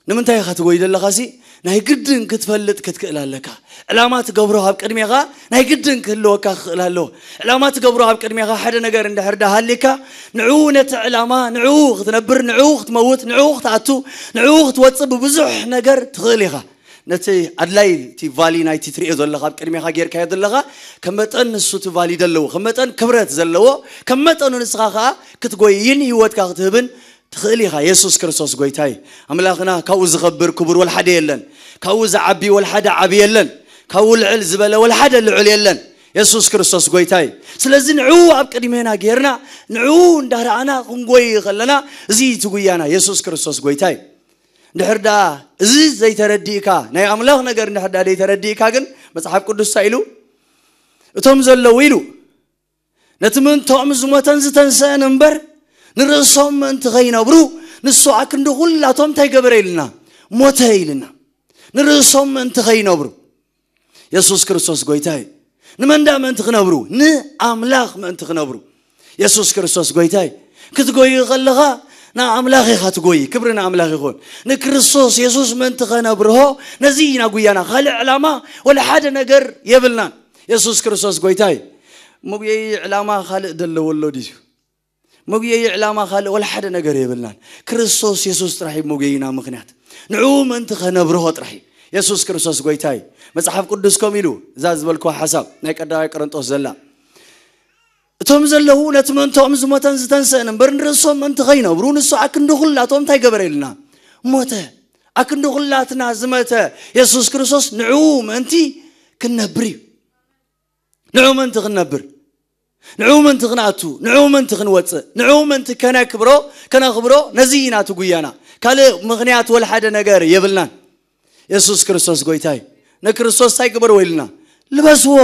ንምንታይ ኢኻ ትጎይ ዘለኻሲ ናይ ግድን ክትፈልጥ ክትክእል ኣለካ። ዕላማ ትገብሮ ኣብ ቅድሜኻ ናይ ግድን ክህልወካ ክኽእል ኣለዎ። ዕላማ ትገብሮ ኣብ ቅድሜኻ ሓደ ነገር እንድሕር ዳሃሊካ ንዕኡ ነቲ ዕላማ ንዕኡ ክትነብር ንዕኡ ክትመውት ንዕኡ ክትኣቱ ንዕኡ ክትወፅእ ብብዙሕ ነገር ትኽእል ኢኻ። ነቲ ኣድላይ እቲ ቫሊ ናይቲ ትሪኦ ዘለኻ ኣብ ቅድሜኻ ጌርካዮ ዘለኻ ከም መጠን ንሱ እቲ ቫሊ ዘለዎ ከም መጠን ክብረት ዘለዎ ከም መጠኑ ንስኻ ከዓ ክትጎይን ህይወትካ ክትህብን ትኽእል ኢኻ። የሱስ ክርስቶስ ጎይታይ ኣምላኽና ካብኡ ዝኸብር ክቡር ወልሓደ የለን። ካብኡ ዝዓቢ ወልሓደ ዓቢ የለን። ካብኡ ልዕል ዝበለ ወልሓደ ልዑል የለን። የሱስ ክርስቶስ ጎይታይ። ስለዚ ንዕኡ ኣብ ቅድሜና ጌርና ንዕኡ እንዳረኣና ክንጎይ ከለና እዚ ትጉያና የሱስ ክርስቶስ ጎይታይ። እንድሕር ደኣ እዚ ዘይተረዲእካ ናይ ኣምላኽ ነገር እንድሕር ደኣ ዘይተረዲእካ ግን መጽሓፍ ቅዱስ እንታይ ኢሉ እቶም ዘለዉ ኢሉ ነቲ ምእንትኦም ዝሞተን ዝተንስአን እምበር ንርእሶም ምእንቲ ከይነብሩ ንሱ ኣክንዲ ኩላቶም እንታይ ገበረ ኢልና ሞተ ኢልና ንርእሶም ምእንቲ ከይነብሩ የሱስ ክርስቶስ ጎይታ እዩ። ንመን ደኣ ምእንቲ ክነብሩ ንኣምላኽ ምእንቲ ክነብሩ የሱስ ክርስቶስ ጎይታ እዩ። ክትጎይ ከለኻ ንኣምላኽ ኢኻ ትጎይ። ክብሪ ንኣምላኽ ይኹን። ንክርስቶስ የሱስ ምእንቲ ከነብርሆ ነዚ ኢና ጉያና ካልእ ዕላማ ወላ ሓደ ነገር የብልናን። የሱስ ክርስቶስ ጎይታ እዩ። መጉየይ ዕላማ ካልእ ደለዎ ኣሎ ድዩ? መጉየይ ዕላማ ካልእ ወላ ሓደ ነገር የብልናን። ክርስቶስ የሱስ ጥራሕ እዩ መጉየይና ምኽንያት። ንዕኡ ምእንቲ ከነብርሆ ጥራሕ እዩ። የሱስ ክርስቶስ ጎይታ እዩ። መጽሓፍ ቅዱስ ከም ኢሉ እዛ ዝበልክዋ ሓሳብ ናይ ቀዳማይ ቆሮንጦስ ዘላ እቶም ዘለዉ ነቲ ምእንትኦም ዝሞተን ዝተንስአን እምበር ንርእሶም ምእንቲ ከይነብሩ ንሱ ኣክንዲ ኩላቶም እንታይ ገበረ ኢልና ሞተ። ኣክንዲ ኩላትና ዝመተ የሱስ ክርስቶስ ንዕኡ ምእንቲ ክንነብር እዩ። ንዕኡ ምእንቲ ክንነብር ንዕኡ ምእንቲ ክንኣቱ ንዕኡ ምእንቲ ክንወፅእ ንዕኡ ምእንቲ ከነክብሮ ከነኽብሮ ነዚ ኢና እቲ ጉያና። ካልእ ምኽንያት ወላ ሓደ ነገር የብልናን። የሱስ ክርስቶስ ጎይታይ። ንክርስቶስ እንታይ ግበርዎ ኢልና ልበስዎ።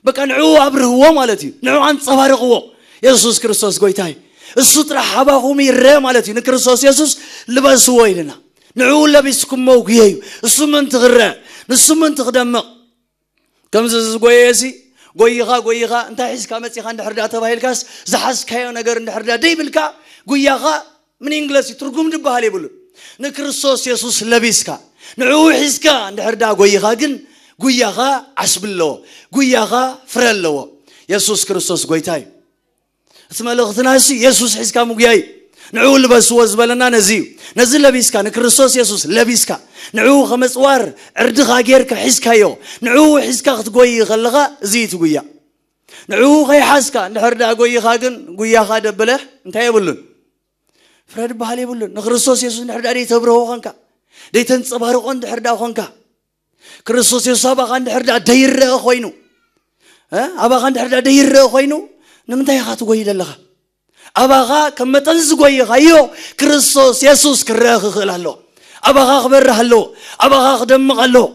በቃ ንዕኡ ኣብርህዎ ማለት እዩ። ንዕኡ ኣንጸባርቕዎ። የሱስ ክርስቶስ ጎይታ እዩ። እሱ ጥራሕ ኣባኹም ይረአ ማለት እዩ። ንክርስቶስ የሱስ ልበስዎ ኢልና። ንዕኡ ለቢስኩሞ ጉየዩ። እሱ ምእንቲ ክረአ፣ ንሱ ምእንቲ ክደምቕ። ከምዚ ዝጎየየ ሲ፣ ጎይኻ፣ ጎይኻ፣ እንታይ ሒዝካ መጺኻ እንድሕር ደኣ ተባሂልካስ፣ ዝሓዝካዮ ነገር እንድሕር ደኣ ደይብልካ፣ ጉያኻ ምን እንግለሲ ትርጉም ዝበሃል የብሉን። ንክርስቶስ የሱስ ለቢስካ፣ ንዕኡ ሒዝካ እንድሕር ደኣ ጎይኻ ግን፣ ጉያኻ ዓስቢ ኣለዎ፣ ጉያኻ ፍረ ኣለዎ። የሱስ ክርስቶስ ጎይታ እዩ። እቲ መልእኽትና እሱ የሱስ ሒዝካ ምጉያይ። ንዕኡ ልበስዎ ዝበለና ነዚ እዩ። ነዚ ለቢስካ፣ ንክርስቶስ የሱስ ለቢስካ፣ ንዕኡ ከመጽዋር ዕርድኻ ጌርካ ሒዝካዮ፣ ንዕኡ ሒዝካ ክትጎይ ከለኻ፣ እዚ እዩ እቲ ጉያ። ንዕኡ ከይሓዝካ እንድሕር ደኣ ጎይኻ ግን፣ ጉያኻ ደበለ እንታይ የብሉን? ፍረ ዝበሃል የብሉን። ንክርስቶስ የሱስ እንድሕር ደኣ ደይተብርሆ ኾንካ፣ ደይተንጸባርቆ እንድሕር ደኣ ኾንካ፣ ክርስቶስ የሱስ ኣባኻ እንድሕር ደኣ ደይረአ ኾይኑ፣ እ? ኣባኻ እንድሕር ደኣ ደይረአ ኾይኑ፣ ንምንታይ ኢኻ ትጎይ ዘለኻ? ኣባኻ ከም መጠን ዝጎይኻዮ ክርስቶስ የሱስ ክረአ ክኽእል ኣለዎ። ኣባኻ ክበርህ ኣለዎ። ኣባኻ ክደምቕ ኣለዎ።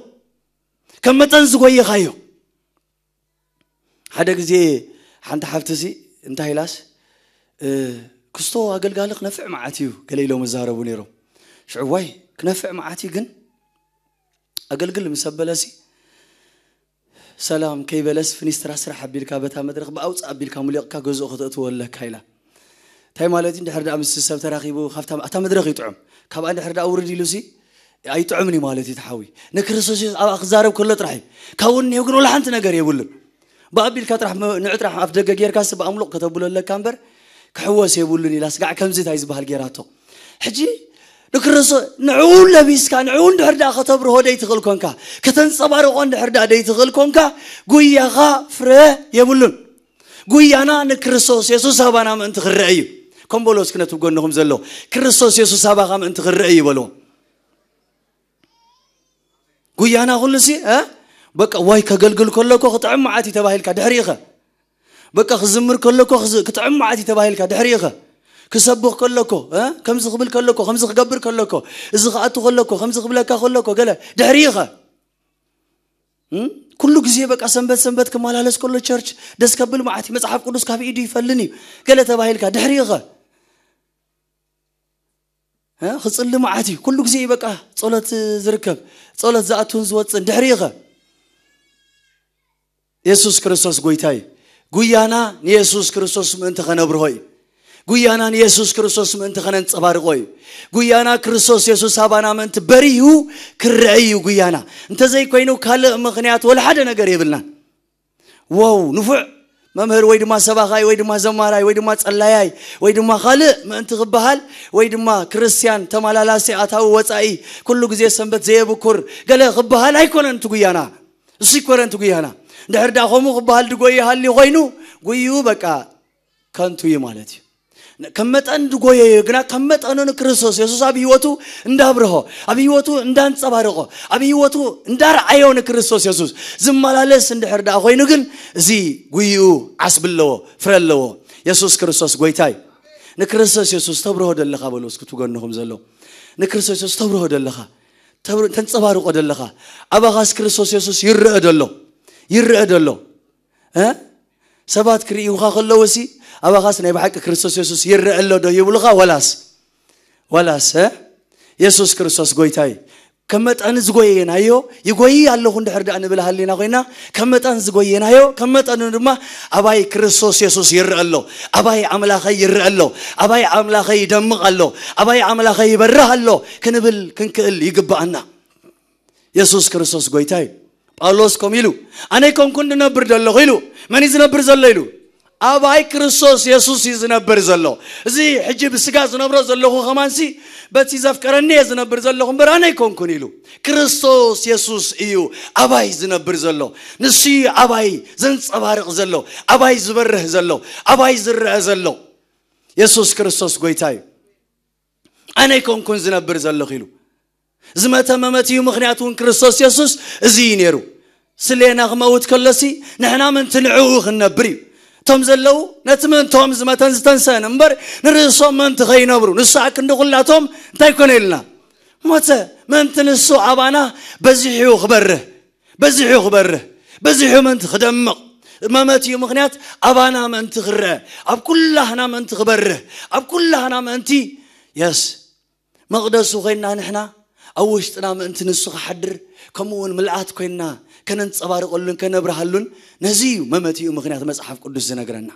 ከም መጠን ዝጎይኻዮ። ሓደ ግዜ ሓንቲ ሓፍቲ ሲ እንታይ ኢላስ፣ እ፣ "ክስቶ ኣገልጋሊ ክነፍዕ መዓት እዩ" ገለ ኢሎም ይዛረቡ ነይሮም። ሽዑ ዋይ ክነፍዕ መዓት እዩ ግን ኣገልግል ምስ ኣበለሲ፣ ሰላም ከይበለስ ፍኒስትራ ስራሕ ኣቢልካ በታ መድረኽ ብኣውፅእ ኣቢልካ ሙሊቕካ ገዝኡ ከተእትዎ ኣለካ ኢላ። እንታይ ማለት እዩ? እንድሕር ደኣ ምስ ሰብ ተራኺቡ ካብታ፣ ኣታ መድረኽ ይጥዑም፣ ካብኣ እንድሕር ደኣ ውርድ ኢሉሲ ኣይጥዑምን እዩ ማለት እዩ። ተሓዊ ንክርስቶስ የሱስ ኣብኣ ክዛረብ ከሎ ጥራሕ እዩ። ካብኡ እኒሄው ግን ወላ ሓንቲ ነገር የብሉን። ብኣቢልካ ጥራሕ መ-፣ ንዑ ጥራሕ ኣፍ ደገ ጌርካ ሲ ብኣምሉቕ ከተብሎ ኣለካ እምበር ክሕወስ የብሉን ኢላ ስጋዕ ከምዚ እንታይ ዝበሃል ጌራቶ። ሕጂ ንክርስቶስ ንዕኡ ለቢስካ ንዕኡ እንድሕር ደኣ ከተብርሆ ደይትኽእል ኮንካ፣ ከተንጸባርቆ እንድሕር ደኣ ደይትኽእል ኮንካ፣ ጉያኻ ፍረ የብሉን። ጉያና ንክርስቶስ የሱስ ኣባና ምእንቲ ክረአ እዩ። ከም በሎ እስኪ ነቲ ጎንኹም ዘሎ፣ "ክርስቶስ የሱስ ኣባኻ ምእንቲ ክረአ እዩ" በልዎ። ጉያና ኩሉ ሲ፣ እ? በቃ ዋይ ከገልግል ከለኮ ክጥዕም መዓት እዩ ተባሂልካ ድሕሪኸ። በቃ ክዝምር ከለኮ ክዝ-፣ ክጥዕም መዓት እዩ ተባሂልካ ድሕሪኸ። ክሰብኽ ከለኮ፣ እ? ከምዚ ክብል ከለኮ፣ ከምዚ ክገብር ከለኮ፣ እዚ ክኣቱ ከለኮ፣ ከምዚ ክብለካ ከለኮ፣ ገለ ድሕሪኸ። እም? ኩሉ ግዜ በቃ ሰንበት ሰንበት ክመላለስ ከሎ ቸርች ደስ ከብል መዓት እዩ። መጽሓፍ ቅዱስ ካብ ኢዱ ይፈልን እዩ። ገለ ተባሂልካ ድሕሪኸ። እ? ክጽሊ መዓት እዩ። ኩሉ ግዜ እዩ በቃ ጸሎት ዝርከብ። ጸሎት ዝኣቱን ዝወጽእን ድሕሪኸ። የሱስ ክርስቶስ ጎይታ እዩ። ጉያና ንየሱስ ክርስቶስ ምእንቲ ከነብርሆ እዩ። ጉያና ንየሱስ ክርስቶስ ምእንቲ ከነንጸባርቆ እዩ። ጉያና ክርስቶስ የሱስ ኣባና ምእንቲ በሪሁ ክረአ እዩ ጉያና። እንተዘይኮይኑ ካልእ ምኽንያት ወላ ሓደ ነገር የብልናን። ዋው ንፉዕ መምህር ወይ ድማ ሰባኻይ ወይ ድማ ዘማራይ ወይ ድማ ጸላያይ ወይ ድማ ካልእ ምእንቲ ክበሃል ወይ ድማ ክርስትያን ተመላላሲ ኣታዊ ወጻኢ ኩሉ ግዜ ሰንበት ዘየብኩር ገለ ክበሃል ኣይኮነን እቲ ጉያና። እሱ ኣይኮነን እቲ ጉያና። እንድሕር ደኣ ከምኡ ክበሃል ድጎይ ይሃሊ ኮይኑ ጉይኡ በቃ ከንቱ እዩ ማለት እዩ። ከም መጠን ድጎየዮ ግና ከም መጠኑ ንክርስቶስ የሱስ ኣብ ህይወቱ እንዳብርሆ፣ ኣብ ህይወቱ እንዳንጸባረቆ፣ ኣብ ህይወቱ እንዳርዓዮ ንክርስቶስ የሱስ ዝመላለስ እንድሕር ደኣ ኮይኑ ግን እዚ ጉይኡ ዓስቢ ኣለዎ፣ ፍረ ኣለዎ። የሱስ ክርስቶስ ጎይታ እዩ። ንክርስቶስ የሱስ ተብርሆ ደለኻ በሉ እስኪ ትጎንኹም ዘሎ። ንክርስቶስ የሱስ ተብርሆ ደለኻ፣ ተብር-፣ ተንጸባርቆ ደለኻ። ኣባኻስ ክርስቶስ የሱስ ይረአ ደሎ፣ ይረአ ደሎ። እ? ሰባት ክርእዩኻ ከለዉ ሲ ኣባኻስ ናይ ብሓቂ ክርስቶስ የሱስ ይረአ ኣሎ ዶ ይብሉኻ? ወላስ፣ ወላስ፣ እ? የሱስ ክርስቶስ ጎይታ እዩ። ከም መጠን ዝጎየናዮ ይጎይ ኣለኹ እንድሕር ደኣ ንብል ሃሊና ኮይና፣ ከም መጠን ዝጎየናዮ፣ ከም መጠኑ ድማ ኣባይ ክርስቶስ የሱስ ይረአ ኣሎ፣ ኣባይ ኣምላኸይ ይረአ ኣሎ፣ ኣባይ ኣምላኸይ ይደምቕ ኣሎ፣ ኣባይ ኣምላኸይ ይበርህ ኣሎ ክንብል ክንክእል ይግብኣና። የሱስ ክርስቶስ ጎይታ እዩ። ጳውሎስ ከምኡ ኢሉ፣ "ኣነ ኣይኮንኩን ዝነብር ዘለኹ" ኢሉ። መን እዩ ዝነብር ዘሎ ኢሉ? ኣባይ ክርስቶስ የሱስ እዩ ዝነብር ዘሎ። እዚ ሕጂ ብስጋ ዝነብሮ ዘለኹ ከማንሲ በቲ ዘፍቀረኒ እየ ዝነብር ዘለኹ እምበር ኣነ ኣይኮንኩን ኢሉ። ክርስቶስ የሱስ እዩ ኣባይ ዝነብር ዘሎ። ንሱ እዩ ኣባይ ዘንጸባርቕ ዘሎ፣ ኣባይ ዝበርህ ዘሎ፣ ኣባይ ዝረአ ዘሎ። የሱስ ክርስቶስ ጎይታ እዩ። "ኣነ ኣይኮንኩን ዝነብር ዘለኹ" ኢሉ። ዝመተ መመት እዩ፣ ምኽንያቱ እውን ክርስቶስ የሱስ እዚ እዩ ነይሩ። ስሌና ክመውት ከሎሲ ንሕና ምእንቲ ንዕኡ ክንነብር እዩ። እቶም ዘለዉ ነቲ ምእንቶም ዝመተን ዝተንሰአን እምበር ንርእሶም ምእንቲ ከይነብሩ፣ ንሱ ኣክንዲ ኩላቶም እንታይ ኮነ ኢልና? ሞተ። ምእንቲ ንሱ ኣባና በዚሑ ክበርህ፣ በዚሑ ክበርህ፣ በዚሑ ምእንቲ ክደምቕ፣ መመቲኡ ምኽንያት ኣባና ምእንቲ ክረአ፣ ኣብ ኩላህና ምእንቲ ክበርህ፣ ኣብ ኩላህና ምእንቲ የስ መቕደሱ ኮይንና ንሕና ኣብ ውሽጥና ምእንቲ ንሱ ክሓድር፣ ከምኡ እውን ምልኣት ኮይንና ከነንጸባርቐሉን ከነብርሃሉን፣ ነዚ እዩ መመቲኡ ምኽንያት መጽሓፍ ቅዱስ ዝነግረና።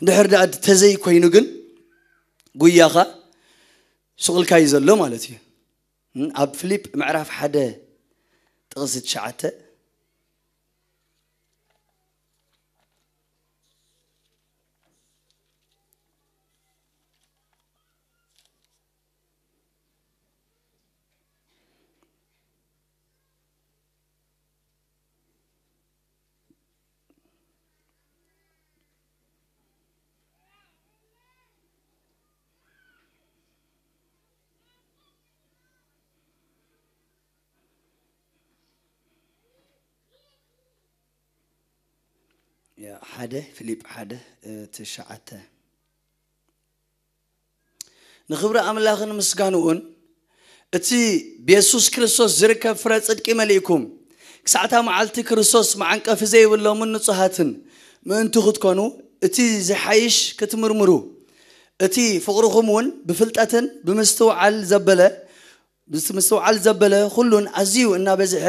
እንድሕር ደኣ ተዘይ ኮይኑ ግን ጉያኻ ሱቕ ኢልካ እዩ ዘሎ ማለት እዩ። እም፣ ኣብ ፊሊፕ ምዕራፍ ሓደ ጥቕሲ ትሽዓተ። ያ፣ ሓደ ፊሊፕ ሓደ፣ እ፣ ትሽዓተ። ንኽብሪ ኣምላኽን ምስጋንኡን እቲ ብየሱስ ክርስቶስ ዝርከብ ፍረ ጽድቂ መሊእኩም፣ ክሳዕታ መዓልቲ ክርስቶስ መዓንቀፊ ዘይብሎምን ንጹሃትን ምእንቲ ክትኮኑ፣ እቲ ዝሓይሽ ክትምርምሩ፣ እቲ ፍቕርኹም እውን ብፍልጠትን ብምስትውዓል ዘበለ፣ ብምስትውዓል ዘበለ ኩሉን ኣዝዩ እናበዝሐ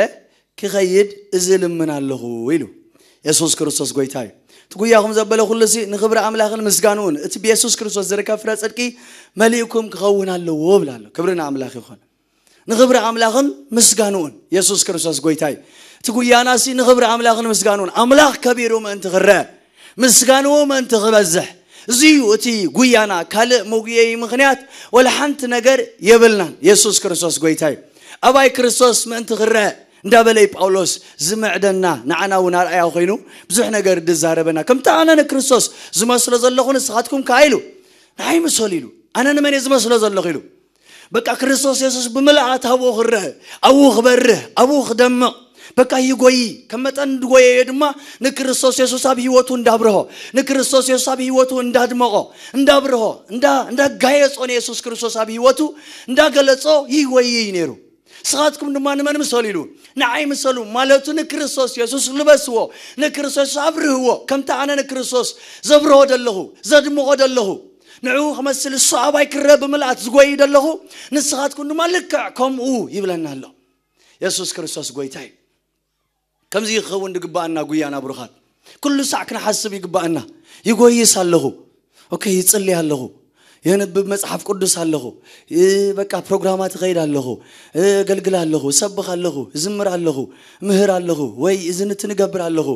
ክኸይድ እዚ ልምን ኣለኹ ኢሉ። የሱስ ክርስቶስ ጎይታ እዩ። እቲ ጉያኹም ዘበለ ኩሉ ሲ ንኽብሪ ኣምላኽን ምስጋንኡን እቲ ብየሱስ ክርስቶስ ዝርከብ ፍረ ጽድቂ መሊእኩም ክኸውን ኣለዎ እብል ኣሎ። ክብሪ ንኣምላኽ ይኹን። ንኽብሪ ኣምላኽን ምስጋንኡን የሱስ ክርስቶስ ጎይታ እዩ። እቲ ጉያና ሲ ንኽብሪ ኣምላኽን ምስጋንኡን፣ ኣምላኽ ከቢሩ ምእንቲ ክረአ፣ ምስጋንኡ ምእንቲ ክበዝሕ፣ እዚ እዩ እቲ ጉያና። ካልእ መጉየዪ ምኽንያት ወላ ሓንቲ ነገር የብልናን። የሱስ ክርስቶስ ጎይታ እዩ። ኣባይ ክርስቶስ ምእንቲ ክረአ እንዳበለ እዩ ጳውሎስ ዝምዕደና፣ ንዓና እውን ኣርኣያ ኮይኑ ብዙሕ ነገር ዝዛረበና። ከምቲ ኣነ ንክርስቶስ ዝመስሎ ዘለኹ ንስኻትኩም ከኣ ኢሉ ንዓይ ምሰሉ ኢሉ። ኣነ ንመን እየ ዝመስሎ ዘለኹ ኢሉ። በቃ ክርስቶስ የሱስ ብምልኣት ኣብኡ ክረአ፣ ኣብኡ ክበርህ፣ ኣብኡ ክደምቕ፣ በቃ ይጎይ። ከም መጠን ዝጎየየ ድማ ንክርስቶስ የሱስ ኣብ ህይወቱ እንዳብርሆ፣ ንክርስቶስ የሱስ ኣብ ህይወቱ እንዳድመቖ፣ እንዳብርሆ፣ እንዳ-፣ እንዳጋየጾ ንየሱስ ክርስቶስ ኣብ ህይወቱ እንዳገለጾ ይጎይይ ነይሩ። ንስኻትኩም ድማ ንመን ምሰሉ ኢሉ? ንዓይ ምሰሉ፣ ማለቱ ንክርስቶስ የሱስ ልበስዎ፣ ንክርስቶስ የሱስ ኣብርህዎ። ከምቲ ኣነ ንክርስቶስ ዘብርሆ ደለኹ፣ ዘድምቖ ደለኹ፣ ንዕኡ ክመስል እሱ ኣባይ ክረአ ብምልኣት ዝጎይ ደለኹ፣ ንስኻትኩም ድማ ልክዕ ከምኡ ይብለና ኣሎ። የሱስ ክርስቶስ ጎይታ እዩ። ከምዚ ክኸውን ዝግባኣና ጉያና ብሩኻት። ኩሉ ሳዕ ክንሓስብ ይግባኣና። ይጎይስ ኣለኹ። ኦኬ፣ ይጽሊ ኣለኹ። የንብብ መጽሓፍ ቅዱስ ኣለኹ። እ፣ በቃ ፕሮግራማት እኸይድ ኣለኹ። እ፣ እገልግል ኣለኹ። እሰብኽ ኣለኹ። እዝምር ኣለኹ። ምህር ኣለኹ። ወይ እዝን እቲ ንገብር ኣለኹ።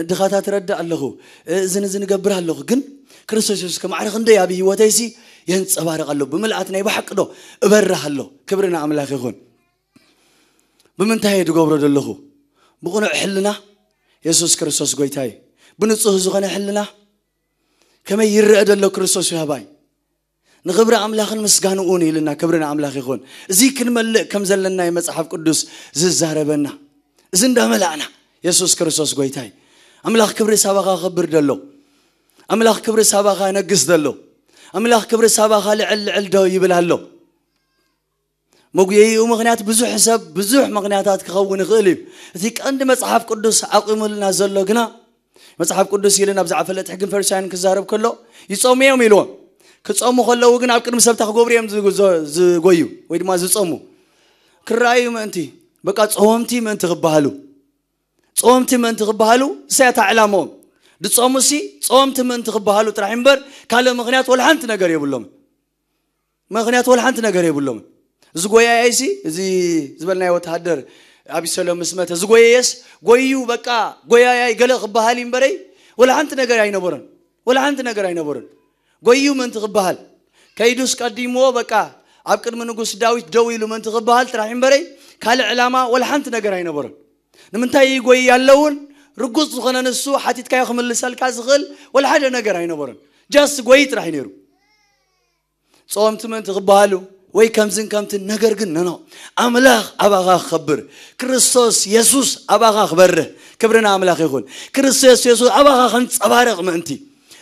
ድኻታት ረዳእ ኣለኹ። እ፣ እዝን እዝን እገብር ኣለኹ። ግን ክርስቶስ የሱስ ከማዕረ ክንደይ ኣብ ህይወተይሲ የንጸባርቕ ኣሎ። ብምልኣት ናይ ብሓቂ ዶ እበርህ ኣሎ። ክብሪ ንኣምላኽ ይኹን። ብምንታይ እየ ዝገብሮ ዘለኹ? ብቕኑዕ ሕልና የሱስ ክርስቶስ ጎይታ እዩ። ብንጹህ ዝኾነ ሕልና ከመይ ይረአ ዘሎ ክርስቶስ ይሃባይ። ንኽብሪ ኣምላኽን ምስጋንኡን ኢልና ክብሪ ንኣምላኽ ይኹን። እዚ ክንመልእ ከም ዘለና እዩ መጽሓፍ ቅዱስ ዝዛረበና። እዚ እንዳመላእና የሱስ ክርስቶስ ጎይታ እዩ። ኣምላኽ ክብሪ ሳባኻ ከብር ደሎ። ኣምላኽ ክብሪ ሳባኻ ነግስ ደሎ። ኣምላኽ ክብሪ ሳባኻ ልዕል ልዕል ዶ ይብል ኣሎ። መጉየይኡ ምኽንያት ብዙሕ ሰብ ብዙሕ ምኽንያታት ክኸውን ይኽእል እዩ። እቲ ቀንዲ መጽሓፍ ቅዱስ ኣቑሙልና ዘሎ ግና፣ መጽሓፍ ቅዱስ ኢልን ኣብ ዝዓፈለጥ ሕግን ፈሪሳውያን ክዛረብ ከሎ፣ ይጾሙ እዮም ኢልዎም። ክጾሙ ከለዉ ግን ኣብ ቅድሚ ሰብታ ክገብሩ እዮም ዝጎ-፣ ዝጎዩ ወይ ድማ ዝጾሙ። ክረኣዩ ምእንቲ፣ በቃ ጾምቲ ምእንቲ ክበሃሉ። ጾምቲ ምእንቲ ክበሃሉ፣ እሳያታ ዕላምኦም። ድጾሙሲ ጾምቲ ምእንቲ ክበሃሉ ጥራሕ እምበር፣ ካልእ ምኽንያት ወላ ሓንቲ ነገር የብሎም። ምኽንያት ወላ ሓንቲ ነገር የብሎምን። እዚ ጎያያይሲ፣ እዚ ዝበልናዮ ወተሃደር ኣቢሰሎም ምስ መተ፣ እዚ ጎየየስ፣ ጎዩ፣ በቃ፣ ጎያያይ ገለ ክበሃል እዩ እምበረይ፣ ወላ ሓንቲ ነገር ኣይነበሮን። ወላ ሓንቲ ነገር ኣይነበሮን። ጎዩ ምእንቲ ክበሃል። ከይዱስ ቀዲምዎ፣ በቃ፣ ኣብ ቅድሚ ንጉስ ዳዊት ደው ኢሉ ምእንቲ ክበሃል ጥራሕ እምበረይ፣ ካልእ ዕላማ ወላ ሓንቲ ነገር ኣይነበሮን። ንምንታይ ይጎይ ኣለውን? ርጉጽ ዝኾነ ንሱ ሓቲትካዮ ክምልሰልካ ዝኽእል ወላ ሓደ ነገር ኣይነበሮን። ጃስት ጎይ ጥራሕ እዩ ነይሩ። ጾምቲ ምእንቲ ክበሃሉ ወይ ከምዝን ከምትን፣ ነገር ግን ነኖ፣ ኣምላኽ ኣባኻ ክኸብር፣ ክርስቶስ የሱስ ኣባኻ ክበርህ፣ ክብሪ ንኣምላኽ ይኹን። ክርስቶስ የሱስ ኣባኻ ከንጸባርቕ ምእንቲ፣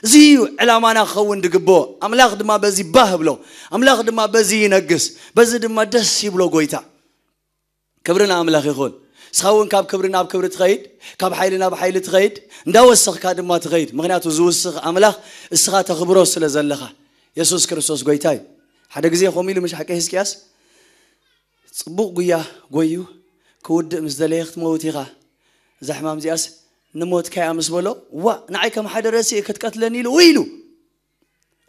እዚ እዩ ዕላማና ክኸውን ዝግብኦ። ኣምላኽ ድማ በዚ ባህ ብሎ፣ ኣምላኽ ድማ በዚ ይነግስ፣ በዚ ድማ ደስ ይብሎ ጎይታ። ክብሪ ንኣምላኽ ይኹን። ንስኻ እውን ካብ ክብሪ ናብ ክብሪ ትኸይድ፣ ካብ ሓይሊ ናብ ሓይሊ ትኸይድ፣ እንዳወሰኽካ ድማ ትኸይድ። ምኽንያቱ ዝውስኽ ኣምላኽ እስኻ ተኽብሮ ስለ ዘለኻ። የሱስ ክርስቶስ ጎይታ እዩ። ሓደ ግዜ ከምኡ ኢሉ፣ ምሽ ሓቂ ህዝቅያስ ጽቡቕ ጉያ ጎዩ ክውድእ ምስ ደለየ፣ ክትመውት ኢኻ፣ እዛ ሕማም እዚኣስ ንሞትካ እያ ምስ በሎ፣ ዋ ንዓይ ከም ሓደ ረሲእ ክትቀትለኒ ኢሉ ውይ ኢሉ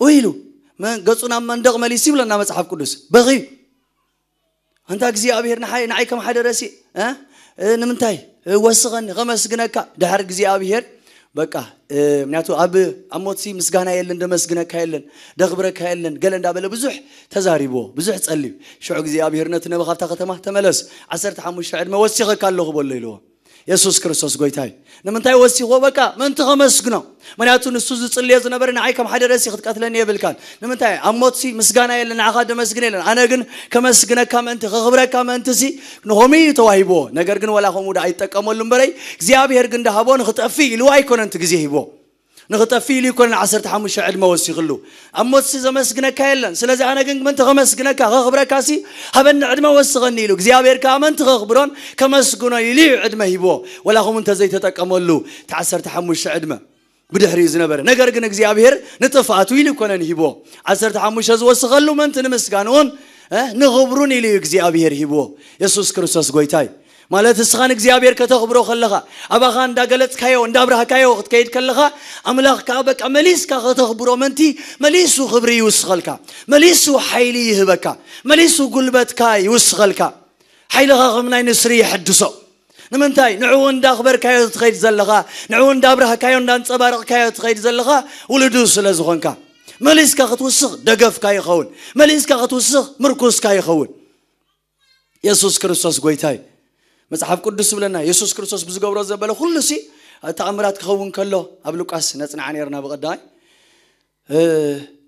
ውይ ኢሉ መ- ገጹ ናብ መንደቕ መሊሱ ይብለና መጽሓፍ ቅዱስ። በኺ ኣንታ እግዚኣብሔር ንሓይ ንዓይ ከም ሓደ ረሲእ እ? እ፣ ንምንታይ እ፣ ወስኸኒ ከመስግነካ ድሕር እግዚኣብሔር በቃ እ፣ ምክንያቱ ኣብ ኣብ ሞትሲ ምስጋና የለን፣ ደመስግነካ የለን፣ ደኽብረካ የለን ገለ እንዳበለ ብዙሕ ተዛሪብዎ፣ ብዙሕ ጸልዩ። ሽዑ እግዚኣብሔር ነቲ ነቢ ካብታ ከተማ ተመለስ፣ ዓሰርተ ሓሙሽተ ዕድመ ወሲኸካ ኣለኹ በሎ ኢልዎ። የሱስ ክርስቶስ ጎይታ እዩ። ንምንታይ ወሲኽዎ? በቃ ምእንቲ ከመስግኖ። ምክንያቱ ንሱ ዝጽልዮ ዝነበረ ንዓይ ከም ሓደ ረሲ ክትቀትለኒ የብልካን። ንምንታይ ኣብ ሞትሲ ምስጋና የለን፣ ንዓኻ ደመስግን የለን። ኣነ ግን ከመስግነካ ምእንቲ፣ ከኽብረካ ምእንትሲ ንኸምኡ እዩ ተዋሂብዎ። ነገር ግን ወላ ከምኡ ደኣ ኣይጠቀመሉ እምበረይ እግዚኣብሔር ግን ደሃቦ ንኽጠፍእ ኢልዎ ኣይኮነን እቲ ግዜ ሂብዎ። ንኽጠፍእ ኢሉ ይኮነን ዓሰርተ ሓሙሽተ ዕድመ ወሲኽሉ። ኣብ ሞትሲ ዘመስግነካ የለን። ስለዚ ኣነ ግን ምእንቲ ከመስግነካ ከኽብረካሲ ሃበኒ ዕድመ ወስኸኒ ኢሉ እግዚኣብሔር ከዓ ምእንቲ ከኽብሮን ከመስግኖ ኢሉ እዩ ዕድመ ሂብዎ። ወላ ከምኡ እንተዘይተጠቀመሉ እቲ ዓሰርተ ሓሙሽተ ዕድመ ብድሕሪኡ ዝነበረ። ነገር ግን እግዚኣብሔር ንጥፍኣቱ ኢሉ ይኮነን ሂብዎ። ዓሰርተ ሓሙሽተ ዝወስኸሉ ምእንቲ ንምስጋንኡን እ፣ ንኽብሩን ኢሉ እዩ እግዚኣብሔር ሂብዎ። የሱስ ክርስቶስ ጎይታይ ማለት እስኻ ንእግዚኣብሔር ከተኽብሮ ከለኻ ኣባኻ እንዳገለጽካዮ እንዳብራህካዮ ክትከይድ ከለኻ ኣምላኽ ከዓ በቃ መሊስካ ከተኽብሮ ምእንቲ መሊሱ ክብሪ ይውስኸልካ፣ መሊሱ ሓይሊ ይህበካ፣ መሊሱ ጉልበትካ ይውስኸልካ። ሓይልኻ ከም ናይ ንስሪ ይሕድሶ። ንምንታይ ንዕኡ እንዳኽበርካዮ ትኸይድ ዘለኻ፣ ንዕኡ እንዳብራህካዮ እንዳንጸባረቕካዮ ትኸይድ ዘለኻ ውሉዱ ስለ ዝኾንካ። መሊስካ ክትውስኽ ደገፍካ ይኸውን፣ መሊስካ ክትውስኽ ምርኩስካ ይኸውን። የሱስ ክርስቶስ ጎይታይ። መጽሓፍ ቅዱስ ዝብለና የሱስ ክርስቶስ ብዝገብሮ ዘበለ ኩሉ ሲ ተኣምራት ክኸውን ከሎ ኣብ ሉቃስ ነጽንዓ ነርና ብቐዳማይ እ፣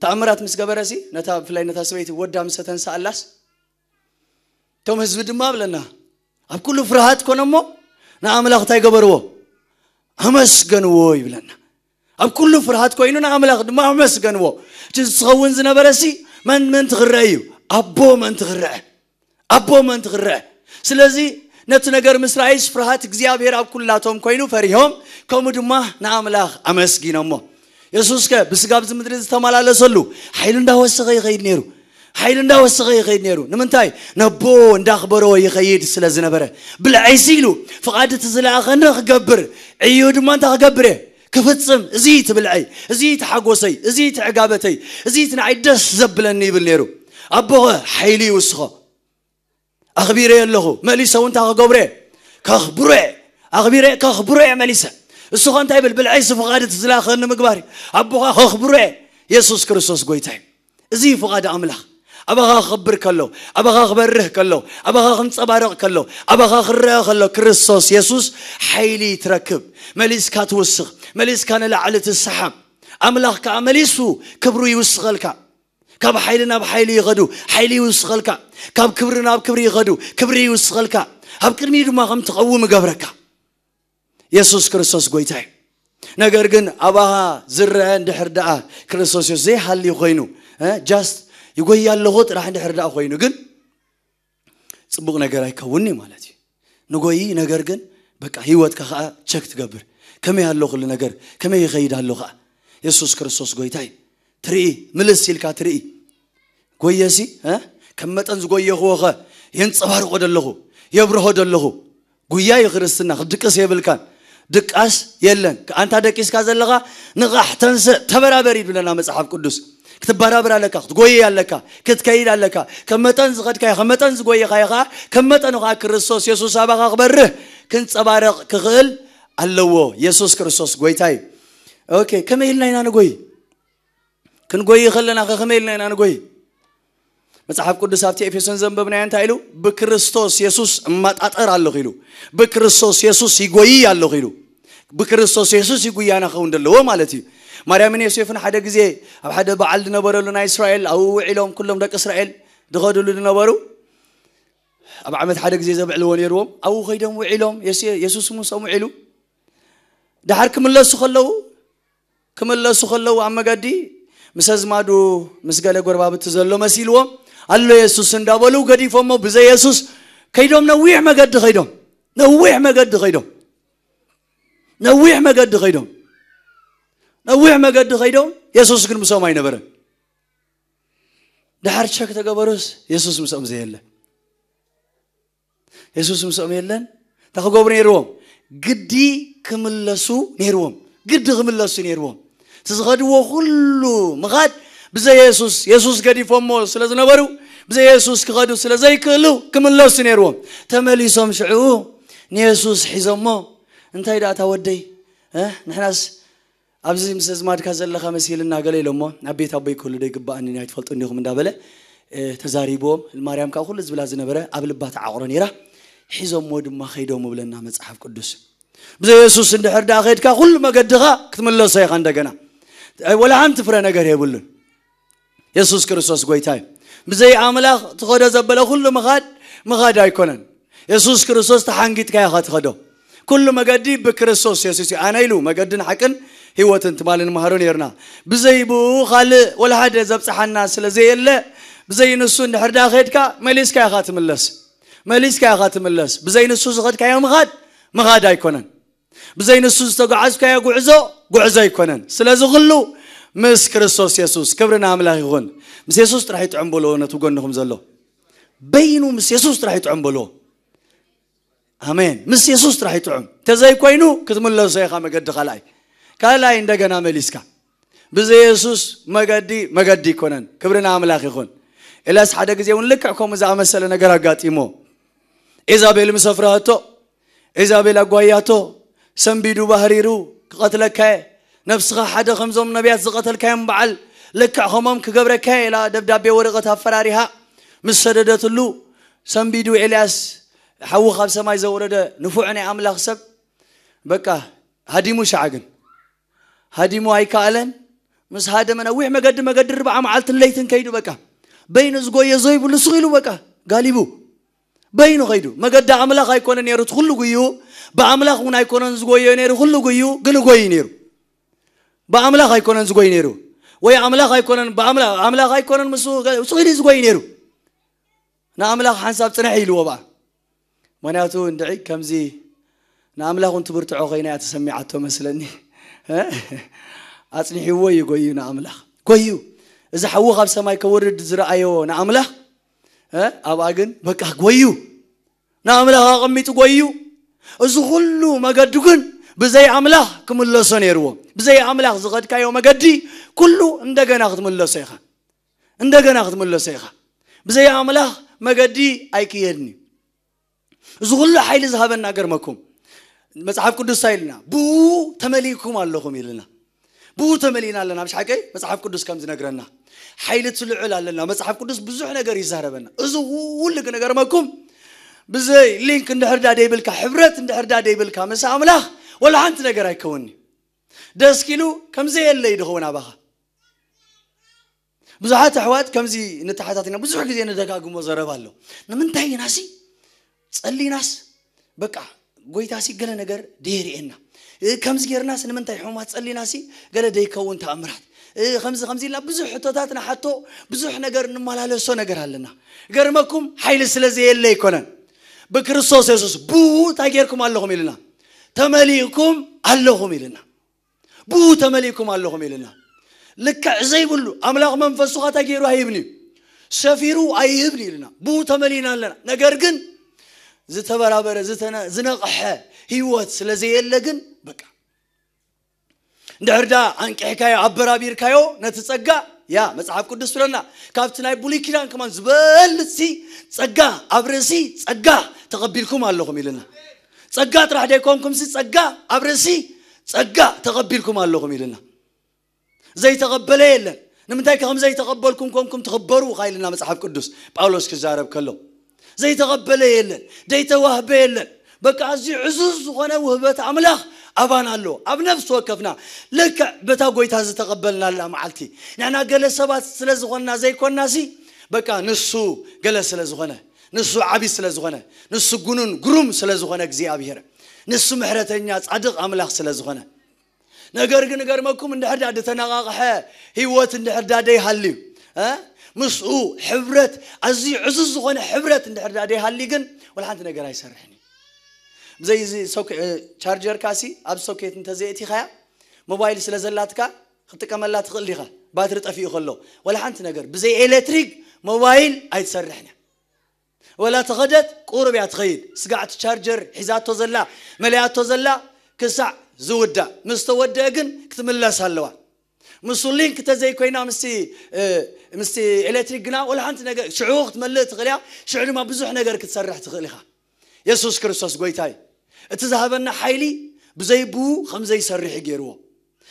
ተኣምራት ምስ ገበረ ሲ ነታ ብፍላይ ነታ ሰበይቲ ወዳ ምስ ተንስኣላስ እቶም ህዝቢ ድማ ብለና ኣብ ኩሉ ፍርሃት ኮነ እሞ ንኣምላኽ እንታይ ገበርዎ? ኣመስገንዎ ይብለና። ኣብ ኩሉ ፍርሃት ኮይኑ ንኣምላኽ ድማ ኣመስገንዎ። እቲ ዝኸውን ዝነበረ ሲ መን ምእንቲ ክረአ እዩ? ኣቦ ምእንቲ ክረአ፣ ኣቦ ምእንቲ ክረአ። ስለዚ ነቲ ነገር ምስ ረኣዩስ ፍርሃት እግዚኣብሔር ኣብ ኩላቶም ኮይኑ ፈሪሆም፣ ከምኡ ድማ ንኣምላኽ ኣመስጊኖሞ። የሱስ ከ ብስጋ ኣብዚ ምድሪ ዝተመላለሰሉ ሓይሉ እንዳወሰኸ ይኸይድ ነይሩ። ሓይሉ እንዳወሰኸ ይኸይድ ነይሩ። ንምንታይ? ነቦ እንዳኽበሮ ይኸይድ ስለ ዝነበረ። ብልዐይሲ ኢሉ ፍቓድ እቲ ዝለኣኸኒ ክገብር፣ ዕዩ ድማ እንታይ ክገብር እየ? ክፍጽም። እዚ እቲ ብልዐይ፣ እዚ እቲ ሓጎሰይ፣ እዚ እቲ ዕጋበተይ፣ እዚ እቲ ንዓይ ደስ ዘብለኒ ይብል ነይሩ። ኣቦኸ ሓይሉ ይውስኾ። ኣኽቢረ ኣለኹ፣ መሊሰ እውን እንታይ ክገብረ? ከኽብሮ እየ። ኣኽቢረ ከኽብሮ እየ መሊሰ። እሱ ኸ እንታይ ይብል? ብልዐይሲ ፍቓድ እቲ ዝለኣኸኒ ምግባር እዩ። ኣቦኻ ከኽብሮ እየ። የሱስ ክርስቶስ ጎይታ እዩ። እዚ እዩ ፍቓድ ኣምላኽ። ኣባኻ ክኽብር ከሎ፣ ኣባኻ ክበርህ ከሎ፣ ኣባኻ ክንጸባረቕ ከሎ፣ ኣባኻ ክረአ ከሎ ክርስቶስ የሱስ ሓይሊ ትረክብ። መሊስካ ትውስኽ፣ መሊስካ ንላዕሊ ትሰሓብ። ኣምላኽ ከኣ መሊሱ ክብሩ ይውስኸልካ። ካብ ሓይሊ ናብ ሓይሊ ይኸዱ፣ ሓይሊ ይውስኸልካ። ካብ ክብሪ ናብ ክብሪ ይኸዱ፣ ክብሪ ይውስኸልካ። ኣብ ቅድሚኡ ድማ ከም ትቐውም ይገብረካ። የሱስ ክርስቶስ ጎይታ እዩ። ነገር ግን ኣባኻ ዝረአ እንድሕር ደኣ ክርስቶስ የሱስ ዘይሃልዩ ኮይኑ እ፣ ጃስት ይጎይ ኣለኹ ጥራሕ እንድሕር ደኣ ኮይኑ ግን ጽቡቕ ነገር ኣይከውን'ዩ ማለት እዩ። ንጎይ ነገር ግን በቃ ህይወትካ ኸኣ ቸክ ትገብር። ከመይ ኣሎ ኩሉ ነገር? ከመይ ይኸይድ ኣሎ ኸኣ? የሱስ ክርስቶስ ጎይታ እዩ። ትርኢ፣ ምልስ ኢልካ ትርኢ። ጎየሲ እ፣ ከም መጠን ዝጎየኽዎ ኸ የንጸባርቖ ደለኹ፣ የብርሆ ደለኹ። ጉያ እዩ ክርስትና፣ ክትድቅስ የብልካን። ድቃስ የለን። ኣንታ ደቂስካ ዘለኻ ንቓሕ፣ ተንስእ፣ ተበራበር ይብለና መጽሓፍ ቅዱስ። ክትበራበር ኣለካ፣ ክትጎይ ኣለካ፣ ክትከይድ ኣለካ። ከም መጠን ዝኸድካዮ፣ ከም መጠን ዝጎየኻዮ ኸኣ ከም መጠኑ ኸኣ ክርስቶስ የሱስ ኣባኻ ክበርህ፣ ክንጸባረቕ ክኽእል ኣለዎ። የሱስ ክርስቶስ ጎይታ እዩ። ኦኬ፣ ከመይ ኢልና ኢና ንጎይ? ክንጎይ ከለና ከ ከመይ ኢልና ኢና ንጎይ? መጽሓፍ ቅዱስ ኣብቲ ኤፌሶን ዘንበብናዮ እንታይ ኢሉ? ብክርስቶስ የሱስ እመጣጠር ኣለኹ ኢሉ። ብክርስቶስ የሱስ ይጎይ ኣለኹ ኢሉ። ብክርስቶስ የሱስ ይጉያና ክኸውን ዘለዎ ማለት እዩ። ማርያምን ዮሴፍን ሓደ ግዜ ኣብ ሓደ በዓል ዝነበረሉ ናይ እስራኤል ኣብኡ ውዒሎም ኩሎም ደቂ እስራኤል ዝኸድሉ ዝነበሩ ኣብ ዓመት ሓደ ግዜ ዘብዕልዎ ነይርዎም። ኣብኡ ከይዶም ውዒሎም የሱ-፣ የሱስ ምስኦም ውዒሉ። ደሓር ክምለሱ ከለዉ ክምለሱ ከለዉ ኣብ መገዲ ምስ ኣዝማዱ ምስ ገለ ጎረባብቲ ዘሎ መሲልዎም ኣሎ የሱስ እንዳበሉ ገዲፎሞ ብዘይ የሱስ ከይዶም ነዊሕ መገዲ ከይዶም። ነዊሕ መገዲ ከይዶም ነዊሕ መገዲ ከይዶም ነዊሕ መገዲ ከይዶም የሱስ ግን ምስኦም ኣይነበረን። ድሓር ቸክ ተገበሩስ የሱስ ምስኦም ዘየለ። የሱስ ምስኦም የለን። እንታይ ክገብሩ ነይርዎም? ግዲ ክምለሱ ነይርዎም። ግዲ ክምለሱ ነይርዎም። እቲ ዝኸድዎ ኩሉ ምኻድ ብዘይ የሱስ፣ የሱስ ገዲፎሞ ስለ ዝነበሩ ብዘይ የሱስ ክኸዱ ስለ ዘይክእሉ ክምለሱ ነይርዎም። ተመሊሶም ሽዑ ንየሱስ ሒዞሞ እንታይ ደኣ እታ ወደይ ንሕናስ ኣብዚ ምስ ኣዝማድካ ዘለኻ መሲልና ገለ ኢሎሞ ኣብ ቤት ኣቦይ ክህሉ ዶ ይግባኣኒ ኣይትፈልጡ እንዲኹም እንዳበለ ተዛሪብዎም። ማርያም ካብ ኩሉ ዝብላ ዝነበረ ኣብ ልባ ተዓቕሮ ነይራ። ሒዞሞ ድማ ከይዶም ብለና መጽሓፍ ቅዱስ። ብዘይ የሱስ እንድሕር ደኣ ከድካ ኩሉ መገድኻ ክትምለሶ ኢኻ እንደገና። ወላ ሓንቲ ፍረ ነገር የብሉን። የሱስ ክርስቶስ ጎይታ እዩ። ብዘይ ኣምላኽ ትኸዶ ዘበለ ኩሉ ምኻድ ምኻድ ኣይኮነን። የሱስ ክርስቶስ ተሓንጊጥካ ኢኻ ትኸዶ። ኩሉ መገዲ ብክርስቶስ የሱስ እዩ። ኣነ ኢሉ መገድን ሓቅን ህይወትን ትማሊ ንመሃሮ ነርና። ብዘይ ብኡ ካልእ ወላ ሓደ ዘብጽሓና ስለ ዘየለ ብዘይ ንሱ እንድሕር ደኣ ከድካ መሊስካ ኢኻ ትምለስ። መሊስካ ኢኻ ትምለስ። ብዘይ ንሱ ዝኸድካዮ ምኻድ ምኻድ ኣይኮነን። ብዘይ ንሱ ዝተጓዓዝካዮ ጉዕዞ ጉዕዞ ኣይኮነን። ስለዚ ኩሉ ምስ ክርስቶስ የሱስ። ክብሪ ንኣምላኽ ይኹን። ምስ የሱስ ጥራሕ ይጥዕም በልዎ ነቲ ጎንኹም ዘሎ። በይኑ ምስ የሱስ ጥራሕ ይጥዕም በልዎ። ኣሜን። ምስ የሱስ ጥራሕ ይጥዕም። ተዘይኮይኑ ክትምለሶ ኢኻ መገዲ ካልኣይ። ካልኣይ እንደገና መሊስካ። ብዘይ የሱስ መገዲ መገዲ ኣይኮነን። ክብሪ ንኣምላኽ ይኹን። ኤልያስ ሓደ ግዜ እውን ልክዕ ከምኡ ዝኣመሰለ ነገር ኣጋጢሞ። ኢዛቤል ምስ ኣፍረሃቶ፣ ኢዛቤል ኣጓያቶ፣ ሰንቢዱ ባህሪሩ ክቐትለካየ። ነብስኻ ሓደ ከምዞም ነቢያት ዝቐተልካዮም በዓል ልክዕ ከምኦም ክገብረካየ ኢላ ደብዳቤ ወረቐት ኣፈራሪሃ ምስ ሰደደትሉ፣ ሰንቢዱ ኤልያስ ሓዊ ካብ ሰማይ ዘወረደ ንፉዕ ናይ ኣምላኽ ሰብ በቃ ሃዲሙ ሻዕ ግን ሃዲሙ ኣይከኣለን። ምስ ሃደመ ነዊሕ መገዲ መገዲ ርብዓ መዓልትን ለይትን ከይዱ በቃ በይኑ ዝጎየ ዘይብሉ ስቕ ኢሉ በቃ ጋሊቡ በይኑ ከይዱ። መገዲ ኣምላኽ ኣይኮነ ነይሩ እቲ ኩሉ ጉዩ፣ ብኣምላኽ እውን ኣይኮነን ዝጎየ ነይሩ ኩሉ ጉዩ ግን ጎዩ ነይሩ። ብኣምላኽ ኣይኮነን ዝጎይ ነይሩ ወይ ኣምላኽ ኣይኮነን ብኣምላኽ ኣምላኽ ኣይኮነን ምስ ስቕ ኢሉ ዝጎይ ነይሩ። ንኣምላኽ ሓንሳብ ጽንሕ ኢልዎ በኣ። ምክንያቱ እንድዒ ከምዚ ንኣምላኽ እውን ትብርትዖ ኮይና እያ ተሰሚዓቶ መስለኒ። ኣጽኒሕዎ እዩ ጎዩ ንኣምላኽ። ጎዩ እዚ ሓዊ ካብ ሰማይ ከወርድ ዝረኣዮ ንኣምላኽ ኣብኣ ግን በቃ ጎዩ ንኣምላኽ ኣቐሚጡ ጎዩ። እዚ ኩሉ መገዱ ግን ብዘይ ኣምላኽ ክምለሶ ነይርዎ። ብዘይ ኣምላኽ ዝኸድካዮ መገዲ ኩሉ እንደገና ክትምለሶ ኢኻ። እንደገና ክትምለሶ ኢኻ። ብዘይ ኣምላኽ መገዲ ኣይክየድን እዩ። እዚ ኩሉ ሓይሊ ዝሃበና ገርመኩም መጽሓፍ ቅዱስ እንታይ ኢልና? ብኡ ተመሊእኩም ኣለኹም ኢልና። ብኡ ተመሊእና ኣለና። ምሽ ሓቀይ መጽሓፍ ቅዱስ ከም ዝነግረና ሓይሊ ትልዑል ኣለና። መጽሓፍ ቅዱስ ብዙሕ ነገር ይዛረበና። እዚ ኩሉ ግን ገርመኩም ብዘይ ሊንክ እንድሕር ዳ ደይብልካ፣ ሕብረት እንድሕር ዳ ደይብልካ ምስ ኣምላኽ ወላ ሓንቲ ነገር ኣይከውንኒ። ደስኪሉ ከምዘየለ ይድኸውን ኣባኻ። ብዙሓት ኣሕዋት ከምዚ ንተሓታትና ብዙሕ ግዜ ንደጋግሞ ዘረባ ኣሎ። ንምንታይ ኢናሲ ጸሊናስ በቃ ጎይታሲ ገለ ነገር ደየርእየና ከምዚ ጌርናስ ንምንታይ ሕሙማት ጸሊናሲ ገለ ደይከውን ተኣምራት ከምዚ ከምዚ ኢልና ብዙሕ ሕቶታት ንሓቶ ብዙሕ ነገር እንመላለሶ ነገር ኣለና። ገርመኩም ሓይሊ ስለ ዘየለ ኣይኮነን። ብክርስቶስ የሱስ ብኡ እንታይ ጌርኩም ኣለኹም ኢልና ተመሊእኩም ኣለኹም ኢልና ብኡ ተመሊእኩም ኣለኹም ኢልና። ልክዕ ዘይብሉ ኣምላኽ መንፈሱ ኻታ ገይሩ ኣይህብን እዩ። ሰፊሩ ኣይህብን ኢልና። ብኡ ተመሊእና ኣለና። ነገር ግን ዝተበራበረ ዝተነ- ዝነቕሐ ህይወት ስለ ዘየለ ግን በቃ እንድሕር ዳ ኣንቂሕካዮ ኣበራቢርካዮ ነቲ ጸጋ ያ መጽሓፍ ቅዱስ ትብለና ካብቲ ናይ ብሉይ ኪዳን ከማን ዝበልጽ ሲ ጸጋ ኣብ ርእሲ ጸጋ ተቐቢልኩም ኣለኹም ኢልና። ጸጋ ጥራሕ ደይኮንኩም ሲ ጸጋ ኣብ ርእሲ ጸጋ ተቐቢልኩም ኣለኹም ኢልና። ዘይተቐበለ የለን። ንምንታይ ከም ዘይተቐበልኩም ኮንኩም ትኽበሩ ኢልና መጽሓፍ ቅዱስ ጳውሎስ ክዛረብ ከሎ ዘይተቐበለ የለን፣ ዘይተዋህበ የለን። በቃ ኣዝዩ ዕዙዝ ዝኾነ ውህበት ኣምላኽ ኣባና ኣሎ። ኣብ ነፍሲ ወከፍና ልክዕ በታ ጎይታ ዝተቐበልናላ መዓልቲ ንሕና ገለ ሰባት ስለ ዝኾንና ዘይኮንና ሲ በቃ ንሱ ገለ ስለ ዝኾነ ንሱ ዓቢ ስለ ዝኾነ ንሱ ጉኑን ግሩም ስለ ዝኾነ እግዚኣብሔር ንሱ ምሕረተኛ ጻድቕ ኣምላኽ ስለ ዝኾነ ነገር ግን ገርመኩም እንድሕር ዳ ዝተነቓቕሐ ህይወት እንድሕር ዳ ደይሃልዩ ምስኡ ሕብረት ኣዝዩ ዕዙዝ ዝኾነ ሕብረት እንድሕር ዳ ደይሃሊ ግን ወላ ሓንቲ ነገር ኣይሰርሕን እዩ። ብዘይ እዚ ሶኬ- እ፣ ቻርጀርካ ሲ ኣብ ሶኬት እንተዘየእቲኻያ፣ ሞባይል ስለ ዘላትካ ክትጥቀመላ ትኽእል ዲኻ? ባትሪ ጠፊኡ ከሎ፣ ወላ ሓንቲ ነገር ብዘይ ኤሌክትሪክ ሞባይል ኣይትሰርሕን እያ። ወላ ተኸደት ቁሩብ እያ ትኸይድ። ስጋዕ እቲ ቻርጀር ሒዛቶ ዘላ፣ መሊኣቶ ዘላ ክሳዕ ዝውዳእ፣ ምስ ተወደአ ግን ክትምለስ ኣለዋ። ምስ ሊንክ ተዘይኮይና ምስቲ እ፣ ምስቲ ኤሌክትሪክ ግና ወላ ሓንቲ ነገር ሽዑ ክትመልእ ትኽእል እያ። ሽዑ ድማ ብዙሕ ነገር ክትሰርሕ ትኽእል ኢኻ። የሱስ ክርስቶስ ጎይታ እዩ። እቲ ዝሃበና ሓይሊ ብዘይ ብኡ ከም ዘይሰርሕ እዩ ገይርዎ።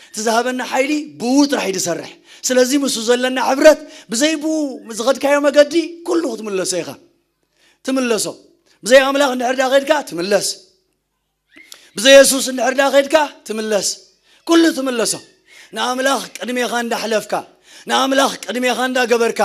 እቲ ዝሃበና ሓይሊ ብኡ ጥራሕ እዩ ዝሰርሕ። ስለዚ ምስኡ ዘለና ሕብረት ብዘይ ብኡ ዝኸድካዮ መገዲ ኩሉ ክትምለሶ ኢኻ። ትምለሶ። ብዘይ ኣምላኽ እንድሕር ዳ ኸድካ ትምለስ። ብዘይ የሱስ እንድሕር ዳ ኸድካ ትምለስ። ኩሉ ትምለሶ። ንኣምላኽ ቅድሜኻ እንዳሕለፍካ፣ ንኣምላኽ ቅድሜኻ እንዳገበርካ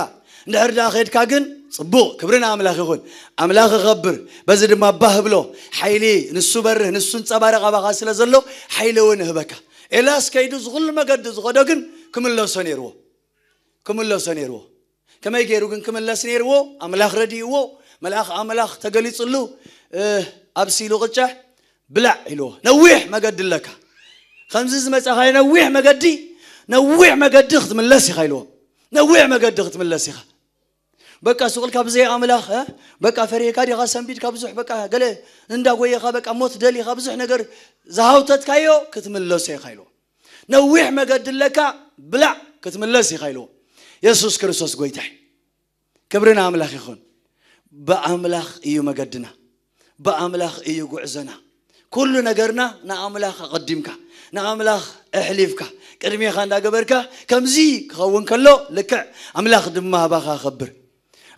እንድሕር ዳ ኸድካ ግን ጽቡቕ። ክብሪ ንኣምላኽ ይኹን። ኣምላኽ ይኸብር። በዚ ድማ ባህ ብሎ። ሓይሊ ንሱ በርህ፣ ንሱ እንጸባረቕ ኣባኻ ስለ ዘሎ ሓይሊ እውን ይህበካ። ኤልያስ ከይዱ እዚ ኩሉ መገዲ ዝኸዶ ግን ክምለሶ ነይርዎ። ክምለሶ ነይርዎ። ከመይ ገይሩ ግን ክምለስ ነይርዎ? ኣምላኽ ረድእዎ። መልኣኽ ኣምላኽ ተገሊጽሉ፣ እ፣ ኣብ ሲሉ ቅጫ ብላዕ ኢልዎ። ነዊሕ መገዲ ኣለካ። ከምዚ ዝመጻኻዮ ነዊሕ መገዲ፣ ነዊሕ መገዲ ክትምለስ ኢኻ ኢልዎ። ነዊሕ መገዲ ክትምለስ ኢኻ። በቃ ስቕ ኢልካ ብዘይ ኣምላኽ፣ እ፣ በቃ ፈሪህካ ዲኻ ሰንቢድካ ብዙሕ በቃ ገለ እንዳጎየኻ በቃ ሞት ደሊኻ ብዙሕ ነገር ዝሃውተትካዮ ክትምለሶ ኢኻ ኢልዎ። ነዊሕ መገዲ ኣለካ፣ ብላዕ ክትምለስ ኢኻ ኢልዎ። የሱስ ክርስቶስ ጎይታ እዩ። ክብሪ ንኣምላኽ ይኹን። ብኣምላኽ እዩ መገድና። ብኣምላኽ እዩ ጉዕዞና። ኩሉ ነገርና ንኣምላኽ ኣቐዲምካ፣ ንኣምላኽ ኣሕሊፍካ፣ ቅድሜኻ እንዳገበርካ ከምዚ ክኸውን ከሎ ልክዕ ኣምላኽ ድማ ኣባኻ ከብር።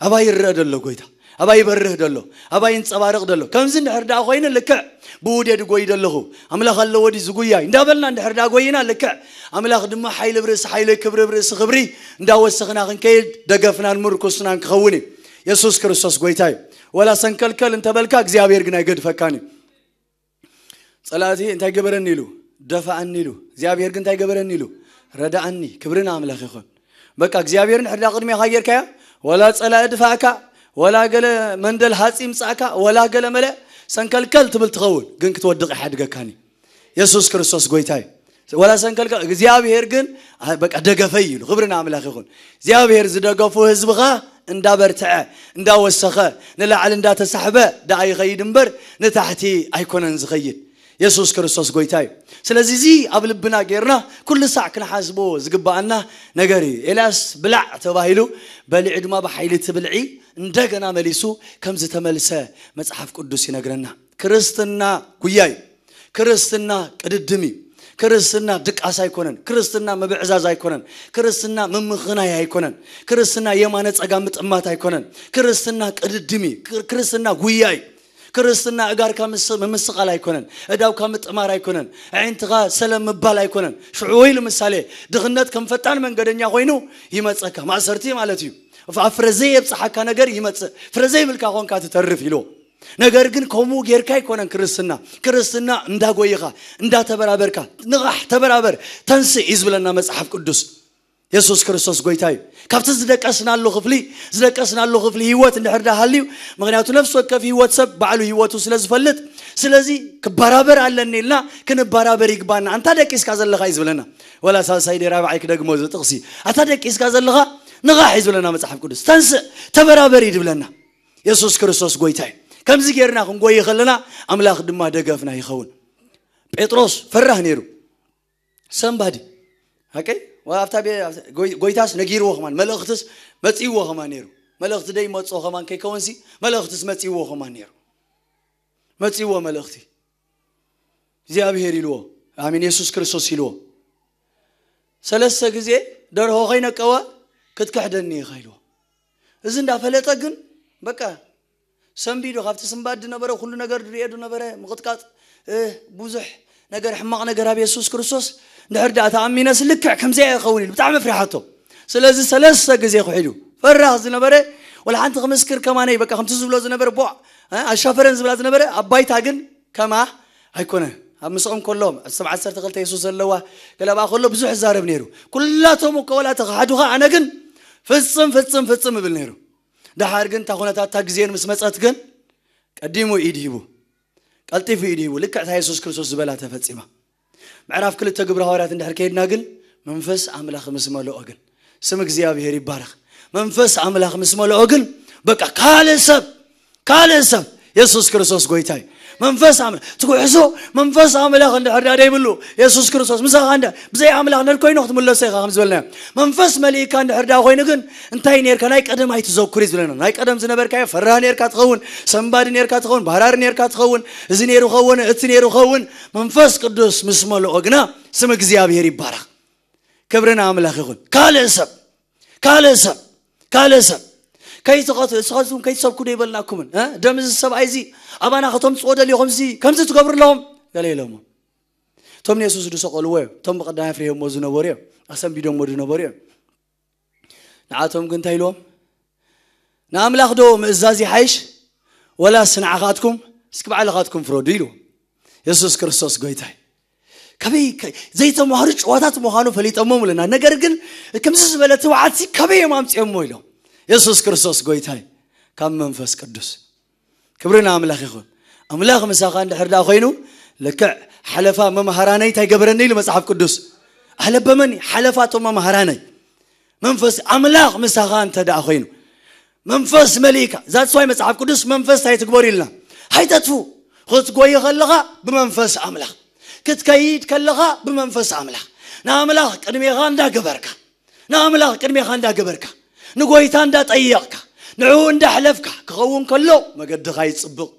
ኣባይ ይረአ ደሎ ጎይታ፣ ኣባይ ይበርህ ደሎ፣ ኣባይ ይንጸባረቕ ደሎ። ከምዚ እንድሕር ደኣ ኮይኑ ልክዕ ብኡ ድየ ድጎይ ደለኹ፣ ኣምላኽ ኣለዎ ድዩ ዝጉያይ እንዳበልና እንድሕር ደኣ ጎይና ልክዕ ኣምላኽ ድማ ሓይሊ ብርእሲ ሓይሊ ክብሪ ብርእሲ ክብሪ እንዳወሰኽና ክንከይድ ደገፍናን ምርኩስናን ክኸውን እዩ። የሱስ ክርስቶስ ጎይታ እዩ። ወላ ሰንከልከል እንተበልካ እግዚኣብሔር ግን ኣይገድፈካን እዩ። ጸላእቲ እንታይ ገበረኒ ኢሉ ደፋኣኒ ኢሉ እግዚኣብሔር ግን እንታይ ገበረኒ ኢሉ ረዳኣኒ። ክብሪ ንኣምላኽ ይኹን። በቃ እግዚኣብሔር እንድሕር ደኣ ቅድሜኻ ጌርካያ ወላ ጸላኢ ድፋእካ ወላ ገለ መንደል ሃጺ ምጻእካ ወላ ገለ መለ ሰንከልከል ትብል ትኸውን ግን ክትወድቕ ይሓድገካኒ። የሱስ ክርስቶስ ጎይታ እዩ። ወላ ሰንከልከል እግዚኣብሔር ግን ኣ፣ በቃ ደገፈይ ኢሉ። ክብሪ ንኣምላኽ ይኹን። እግዚኣብሔር ዝደገፉ ህዝብኻ እንዳበርትዐ እንዳወሰኸ ንላዕሊ እንዳተሳሕበ ደኣ ይኸይድ እምበር ንታሕቲ ኣይኮነን ዝኸይድ። የሱስ ክርስቶስ ጎይታ እዩ። ስለዚ እዚ ኣብ ልብና ጌርና ኩሉ ሳዕ ክንሓስቦ ዝግባኣና ነገር እዩ። ኤልያስ ብላዕ ተባሂሉ በሊዑ ድማ ብሓይሊ እቲ ብልዒ እንደገና መሊሱ ከም ዝተመልሰ መጽሓፍ ቅዱስ ይነግረና። ክርስትና ጉያ እዩ። ክርስትና ቅድድም እዩ። ክርስትና ድቃስ ኣይኮነን። ክርስትና ምብዕዛዝ ኣይኮነን። ክርስትና ምምኽናይ ኣይኮነን። ክርስትና የማነ ጸጋም ምጥማት ኣይኮነን። ክርስትና ቅድድም እዩ። ክር- ክርስትና ጉያ እዩ። ክርስትና እጋርካ ምስ- ምምስቓል ኣይኮነን። እዳውካ ምጥማር ኣይኮነን። ኣዒንትኻ ሰለም ምባል ኣይኮነን። ሽዑ ኢሉ ምሳሌ ድኽነት ከም ፈጣን መንገደኛ ኮይኑ ይመጸካ። ማእሰርቲ ማለት እዩ። ኣብ ፍረ ዘየብጽሓካ ነገር ይመጽእ። ፍረ ዘይብልካ ኾንካ ትተርፍ ኢልዎ። ነገር ግን ከምኡ ጌርካ ኣይኮነን ክርስትና። ክርስትና እንዳጎይኻ፣ እንዳተበራበርካ፣ ንቓሕ ተበራበር፣ ተንስእ እዩ ዝብለና መጽሓፍ ቅዱስ። የሱስ ክርስቶስ ጎይታ እዩ። ካብቲ ዝደቀስናሉ ክፍሊ፣ ዝደቀስናሉ ክፍሊ ህይወት እንድሕር ዳ ሃልዩ፣ ምኽንያቱ ነፍሲ ወከፍ ህይወት ሰብ ባዕሉ ህይወቱ ስለ ዝፈልጥ፣ ስለዚ ክበራበር ኣለኒ ኢልና ክንበራበር ይግባና። ኣንታ ደቂስካ ዘለኻ እዩ ዝብለና። ወላ ሳልሳይ ደ ራብዓይ ክደግሞ እዚ ጥቕሲ። ኣታ ደቂስካ ዘለኻ ንቓሕ እዩ ዝብለና መጽሓፍ ቅዱስ። ተንስእ፣ ተበራበር እዩ ዝብለና። የሱስ ክርስቶስ ጎይታ እዩ። ከምዚ ጌርና ክንጎይ ከለና ኣምላኽ ድማ ደገፍና ይኸውን። ጴጥሮስ ፈራህ ነይሩ። ሰንባዲ። ኦኬ? ወ- ኣብታ ቤ- ጎይ- ጎይታስ ነጊርዎ ከማን፣ መልእኽትስ መጺእዎ ከማን ነይሩ። መልእኽቲ ደይ መጽኦ ከማን ከይከወንሲ፣ መልእኽትስ መጺእዎ ከማን ነይሩ። መጺእዎ መልእኽቲ። እግዚኣብሔር ኢልዎ። ኣሜን። የሱስ ክርስቶስ ኢልዎ። ሰለስተ ግዜ ደርሆ ከይነቀወ ክትክሕደኒ ኢኻ ኢልዎ። እዚ እንዳፈለጠ ግን በቃ ሰንቢዱ፣ ካብቲ ስንባድ ዝነበረ ኩሉ ነገር ዝርእየ ዝነበረ ምቕጥቃጥ፣ እ፣ ብዙሕ ነገር፣ ሕማቕ ነገር ኣብ የሱስ ክርስቶስ እንድሕር ደኣ ተኣሚነስ ልክዕ ከምዚኣ ይኸውን ኢሉ ብጣዕሚ ፍሪሓቶ። ስለዚ ሰለስተ ግዜ ክሒዱ ፈራህ ዝነበረ፣ ወላ ሓንቲ ክምስክር ከማነይ በቃ ከምቲ ዝብሎ ዝነበረ ቦዕ፣ እ፣ ኣሻፈረን ዝብላ ዝነበረ ኣብ ባይታ ግን ከማ ኣይኮነ። ኣብ ምስኦም ከሎ፣ ኣብ ዓሰርተ ክልተ የሱስ ዘለዋ ገለ ኣብኣ ከሎ ብዙሕ ይዛረብ ነይሩ። ኩላቶም እኮ ወላ ተኻሕዱኻ፣ ኣነ ግን ፍጽም፣ ፍጽም፣ ፍጽም እብል ነይሩ። ደሓር ግን እታ ኩነታት እታ ግዜን ምስ መጸት ግን ቀዲሙ ኢድ ሂቡ። ቀልጢፉ ኢዱ ሂቡ። ልክዕ እታ የሱስ ክርስቶስ ዝበላ ተፈጺማ። ምዕራፍ ክልተ ግብረ ሃዋርያት እንድሕር ከይድና ግን፣ መንፈስ ኣምላኽ ምስ መለኦ ግን፣ ስም እግዚኣብሔር ይባረኽ። መንፈስ ኣምላኽ ምስ መለኦ ግን፣ በቃ ካልእ ሰብ፣ ካልእ ሰብ፣ የሱስ ክርስቶስ ጎይታ እዩ። መንፈስ ኣምላኽ ትጉሕዞ፣ መንፈስ ኣምላኽ እንድሕር ዳ ደይብሉ፣ የሱስ ክርስቶስ ምሳኻ እንዳ ብዘይ ኣምላኽ ነድ ኮይኑ ክትምለሶ ኢኻ ከም ዝበልና። መንፈስ መሊእካ እንድሕር ዳ ኮይኑ ግን፣ እንታይ ኔርካ? ናይ ቀደም ኣይትዘኩር እዩ ዝብለና። ናይ ቀደም ዝነበርካዮ ፈራህ ኔርካ ትኸውን፣ ሰንባዲ ኔርካ ትኸውን፣ ባራሪ ኔርካ ትኸውን፣ እዚ ኔሩ ኸውን፣ እቲ ኔሩ ኸውን። መንፈስ ቅዱስ ምስ መለኦ ግና፣ ስም እግዚኣብሔር ይባረኽ። ክብሪ ንኣምላኽ ይኹን። ካልእ ሰብ፣ ካልእ ሰብ፣ ካልእ ሰብ ከይትኸቱ፣ ንስኻትኩም ከይትሰብኩ ዶ ይበልናኩምን? እ? ደም እዚ ሰብኣይ እዚ ኣባና ከተምጽኦ ደሊኹም እዚ ከምዚ ትገብሩ ኣለኹም? ገለ ኢሎሞ። እቶም ንየሱስ ዝሰቐልዎ እዮም። እቶም ብቐዳማይ ኣፍሪሆሞ ዝነበሩ እዮም። ኣሰንቢዶሞ ዝነበሩ እዮም። ንዓቶም ግን እንታይ ኢልዎም? ንኣምላኽ ዶ ምእዛዝ ይሓይሽ? ወላስ ንዓኻትኩም? እስኪ ባዕልኻትኩም ፍረዱ ኢልዎም። የሱስ ክርስቶስ ጎይታ እዩ። ከበይ ከ-፣ ዘይተማህሩ ጭዋታት ምዃኑ ፈሊጦሞ ብለና። ነገር ግን ከምዚ ዝበለ ትብዓት ሲ ከበይ እዮም ኣምጺኦሞ ኢሎም። የሱስ ክርስቶስ ጎይታ እዩ። ካብ መንፈስ ቅዱስ። ክብሪ ንኣምላኽ ይኹን። ኣምላኽ ምሳኻ እንድሕር ደኣ ኮይኑ፣ ልክዕ ሓለፋ መምሃራነይ እንታይ ገበረኒ ኢሉ መጽሓፍ ቅዱስ። ኣለበመኒ፣ ሓለፋ እቶም መምሃራነይ። መንፈስ ኣምላኽ ምሳኻ እንተ ደኣ ኮይኑ፣ መንፈስ መሊእካ፣ that's why መጽሓፍ ቅዱስ መንፈስ እንታይ ትግበሩ ኢልና? ኣይተጥፉ። ክትጎይ ከለኻ ብመንፈስ ኣምላኽ፣ ክትከይድ ከለኻ ብመንፈስ ኣምላኽ፣ ንኣምላኽ ቅድሜኻ እንዳገበርካ፣ ንኣምላኽ ቅድሜኻ እንዳገበርካ፣ ንጎይታ እንዳጠየቕካ፣ ንዕኡ እንዳሕለፍካ ክኸውን ከሎ መገድኻ ይጽብቕ።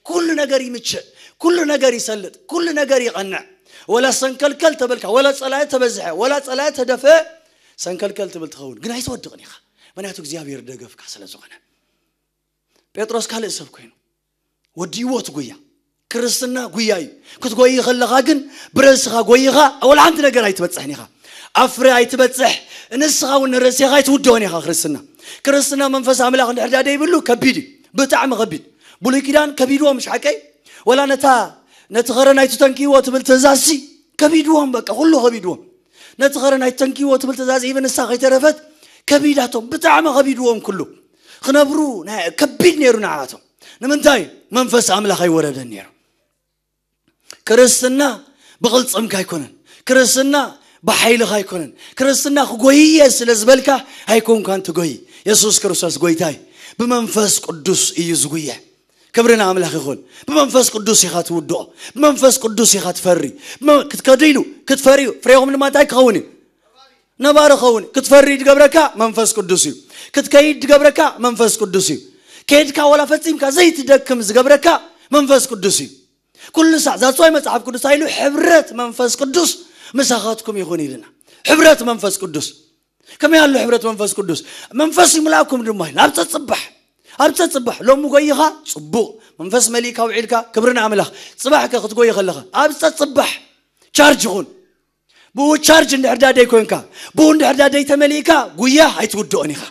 ኩሉ ነገር ይምችእ፣ ኩሉ ነገር ይሰልጥ፣ ኩሉ ነገር ይቐንዕ። ወላ ሰንከልከል ተበልካ፣ ወላ ጸላኢ ተበዝሐ፣ ወላ ጸላኢ ተደፍአ፣ ሰንከልከል ትብል ትኸውን፣ ግን ኣይትወድቕን ኢኻ። ምክንያቱ እግዚኣብሔር ደገፍካ ስለ ዝኾነ። ጴጥሮስ ካልእ ሰብ ኮይኑ ወዲእዎ እቲ ጉያ። ክርስትና ጉያ እዩ። ክትጎይ ከለኻ ግን ብርእስኻ ጎይኻ ወላ ሓንቲ ነገር ኣይትበጽሕን ኢኻ። ኣብ ፍረ ኣይትበጽሕ፣ ንስኻ እውን ንርእስኻ ኣይትውድኦን ኢኻ። ክርስትና፣ ክርስትና መንፈስ ኣምላኽ እንድሕር ደኣ ደይብሉ ከቢድ እዩ፣ ብጣዕሚ ከቢድ። ብሉይ ኪዳን ከቢድዎም፣ ምሽ ሓቀይ? ወላ ነታ፣ ነቲ ኸረን ኣይትተንክይዎ ትብል ትእዛዝሲ ከቢድዎም፣ በቃ ኩሉ ከቢድዎም። ነቲ ኸረን ኣይትተንክይዎ ትብል ትእዛዝ ኢብን ንሳ ከይተረፈት ከቢዳቶም፣ ብጣዕሚ ከቢድዎም ኩሉ። ክነብሩ ናይ ከቢድ ነይሩ ንዓቶም። ንምንታይ? መንፈስ ኣምላኽ ኣይወረደን ነይሩ። ክርስትና ብቕልጽምካ ኣይኮነን። ክርስትና ብሓይልኻ ኣይኮነን። ክርስትና ክጎይየ ስለ ዝበልካ ኣይኮንካን ትጎይ። የሱስ ክርስቶስ ጎይታ እዩ። ብመንፈስ ቅዱስ እዩ ዝጉየ። ክብሪ ንኣምላኽ ይኹን። ብመንፈስ ቅዱስ ኢኻ ትውድኦ። ብመንፈስ ቅዱስ ኢኻ ትፈሪ። ብመ-፣ ክትከዱ ኢሉ ክትፈርዩ፣ ፍሬኹም ድማ እንታይ ክኸውን እዩ? ነባሪ ክኸውን። ክትፈሪ ዝገብረካ መንፈስ ቅዱስ እዩ። ክትከይድ ዝገብረካ መንፈስ ቅዱስ እዩ። ከይድካ ዋላ ፈጺምካ ዘይትደክም ዝገብረካ መንፈስ ቅዱስ እዩ። ኩሉ ሳዕ ዛጽዋይ መጽሓፍ ቅዱስ ኣይሉ ሕብረት መንፈስ ቅዱስ ምሳኻትኩም ይኹን ኢልና። ሕብረት መንፈስ ቅዱስ። ከመይ ኣሎ ሕብረት መንፈስ ቅዱስ? መንፈስ ይምላእኩም ድማ ኢልና። ኣብ ጸጽባሕ፣ ኣብ ጸጽባሕ። ሎሚ ጎይኻ ጽቡቕ። መንፈስ መሊእካ ውዒልካ፣ ክብሪ ንኣምላኽ። ጽባሕ ከ ክትጎይ ከለኻ፣ ኣብ ጸጽባሕ ቻርጅ ይኹን። ብኡ ቻርጅ እንድሕር ዳ ደይ ኮንካ፣ ብኡ እንድሕር ዳ ደይ ተመሊእካ፣ ጉያ ኣይትውድኦን ኢኻ።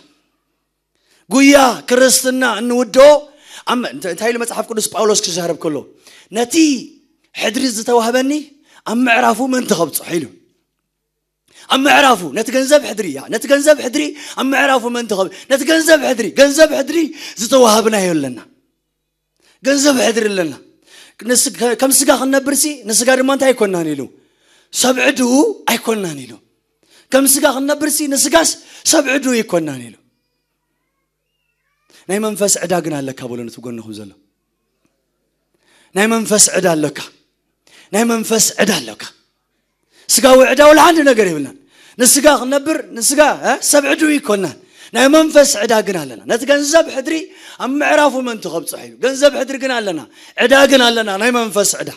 ጉያ ክርስትና እንውድኦ፣ ኣም-፣ እንተ-፣ እንታይ ኢሉ መጽሓፍ ቅዱስ ጳውሎስ ክዛረብ ከሎ? ነቲ ሕድሪ ዝተዋህበኒ ኣብ ምዕራፉ መን ተኸብጽሖ ኢሉ። ኣብ ምዕራፉ፣ ነቲ ገንዘብ ሕድሪ እያ፣ ነቲ ገንዘብ ሕድሪ ኣብ ምዕራፉ መን ተኸብ-፣ ነቲ ገንዘብ ሕድሪ፣ ገንዘብ ሕድሪ ዝተዋህብናዮ ኣለና። ገንዘብ ሕድሪ ኣለና። ንስ-፣ ከ-፣ ከም ስጋ ክንነብርሲ፣ ንስጋ ድማ እንታይ ኣይኮናን ኢሉ? ሰብ ዕድው ኣይኮናን ኢሉ። ከም ስጋ ክንነብርሲ፣ ንስጋስ ሰብ ዕድው ኣይኮናን ኢሉ። ናይ መንፈስ ዕዳ ግን ኣለካ በሎ ነቲ ጎንኹም ዘሎ። ናይ መንፈስ ዕዳ ኣለካ። ናይ መንፈስ ዕዳ ኣለካ። ስጋዊ ዕዳ ወላ ሓንቲ ነገር የብልናን። ንስጋ ክንነብር፣ ንስጋ፣ እ፣ ሰብ ዕድው ኣይኮናን። ናይ መንፈስ ዕዳ ግን ኣለና። ነቲ ገንዘብ ሕድሪ ኣብ ምዕራፉ መን ትኸብጽሖ ኢሉ። ገንዘብ ሕድሪ ግን ኣለና። ዕዳ ግን ኣለና። ናይ መንፈስ ዕዳ።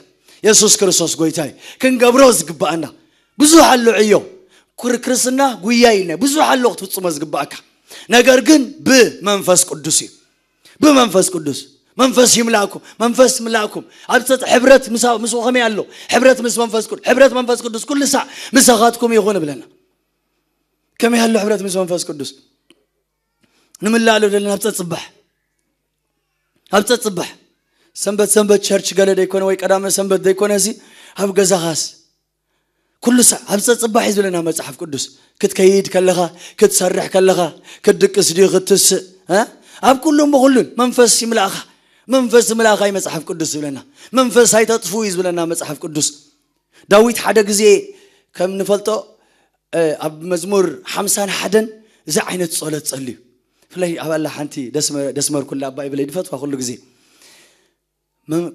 የሱስ ክርስቶስ ጎይታ እዩ። ክንገብሮ ዝግባኣና ብዙሕ ኣሎ ዕዮ። ኩር-፣ ክርስትና ጉያ ኢልና ብዙሕ ኣሎ ክትፍጽሞ ዝግባኣካ። ነገር ግን ብመንፈስ ቅዱስ እዩ። ብመንፈስ ቅዱስ። መንፈስ ይምላእኩም፣ መንፈስ ይምላእኩም። ኣብ ጸጥ-፣ ሕብረት ምሳ-፣ ምስኡ ከመይ ኣሎ? ሕብረት ምስ መንፈስ ቅዱስ፣ ሕብረት መንፈስ ቅዱስ ኩሉ ሳዕ ምሳኻትኩም ይኹን እብለና። ከመይ ኣሎ ሕብረት ምስ መንፈስ ቅዱስ? ንምላእ ዶ ዘለና ኣብ ጸጽባሕ? ኣብ ጸጽባሕ። ሰንበት ሰንበት ቸርች ገለ ደይኮነ ወይ ቀዳመ ሰንበት ደይኮነ፣ እዚ ኣብ ገዛኻስ ኩሉ ሳዕ ኣብ ጸጽባሕ እዩ ዝብለና መጽሓፍ ቅዱስ። ክትከይድ ከለኻ፣ ክትሰርሕ ከለኻ፣ ክትድቅስ ድዩ ክትስእ፣ እ? ኣብ ኩሉን ብኹሉን መንፈስ ይምላእኻ። መንፈስ ዝምላእካ እዩ መጽሓፍ ቅዱስ ዝብለና። መንፈስ ኣይተጥፍኡ እዩ ዝብለና መጽሓፍ ቅዱስ። ዳዊት ሓደ ግዜ ከም ንፈልጦ ኣብ መዝሙር ሓምሳን ሓደን እዚ ዓይነት ጸሎት ጸልዩ። ብፍላይ ኣብ ኣላ ሓንቲ ደስመርኩላ ኣባይ ብለይ ድፈትዋ ኩሉ ግዜ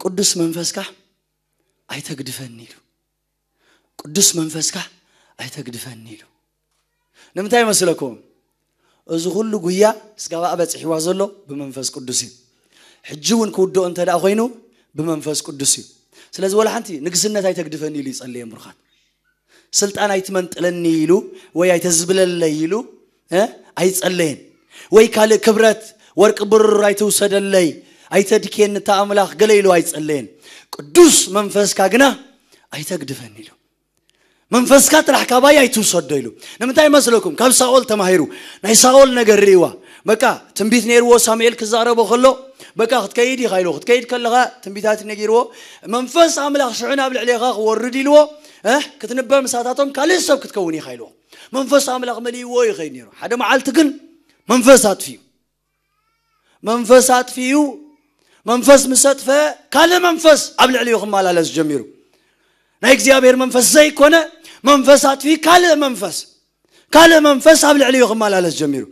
ቅዱስ መንፈስካ ኣይተግድፈኒ ኢሉ። ቅዱስ መንፈስካ ኣይተግድፈኒ ኢሉ። ንምንታይ ይመስለኩም? እዚ ኩሉ ጉያ ስጋባ በፂሕዋ ዘሎ ብመንፈስ ቅዱስ እዩ። ሕጂ እውን ክውድኦ እንተ ደኣ ኮይኑ ብመንፈስ ቅዱስ እዩ። ስለዚ ወላ ሓንቲ ንግስነት ኣይተግድፈኒ ኢሉ ይጸልየን ብሩኻት። ስልጣን ኣይትመንጥለኒ ኢሉ ወይ ኣይተዝብለለይ ኢሉ እ ኣይጸለየን። ወይ ካልእ ክብረት ወርቂ ብሩር ኣይትውሰደለይ ኣይተድክየኒ እታ ኣምላኽ ገለ ኢሉ ኣይጸለየን። ቅዱስ መንፈስካ ግና ኣይተግድፈኒ ኢሉ። መንፈስካ ጥራሕ ካባይ ኣይትውሰዶ ኢሉ። ንምንታይ መስለኩም? ካብ ሳኦል ተማሂሩ። ናይ ሳኦል ነገር ርእይዋ። በቃ ትንቢት ነይርዎ ሳሙኤል ክዛረቦ ከሎ በቃ ክትከይድ ኢኻ ኢልዎ። ክትከይድ ከለኻ ትንቢታት ነጊርዎ መንፈስ ኣምላኽ ሽዑ ናብ ልዕሌኻ ክወርድ ኢልዎ። ክትንበ ምሳታቶም ካልእ ሰብ ክትከውን ኢኻ ኢልዎ። መንፈስ ኣምላኽ መሊእዎ ይኸይድ ነይሩ። ሓደ መዓልቲ ግን መንፈስ ኣጥፍዩ። መንፈስ ኣጥፍዩ። መንፈስ ምስ ኣጥፈ ካልእ መንፈስ ኣብ ልዕሊኡ ክመላለስ ጀሚሩ። ናይ እግዚኣብሔር መንፈስ ዘይኮነ መንፈስ ኣጥፍዩ ካልእ መንፈስ ካልእ መንፈስ ኣብ ልዕሊኡ ክመላለስ ጀሚሩ።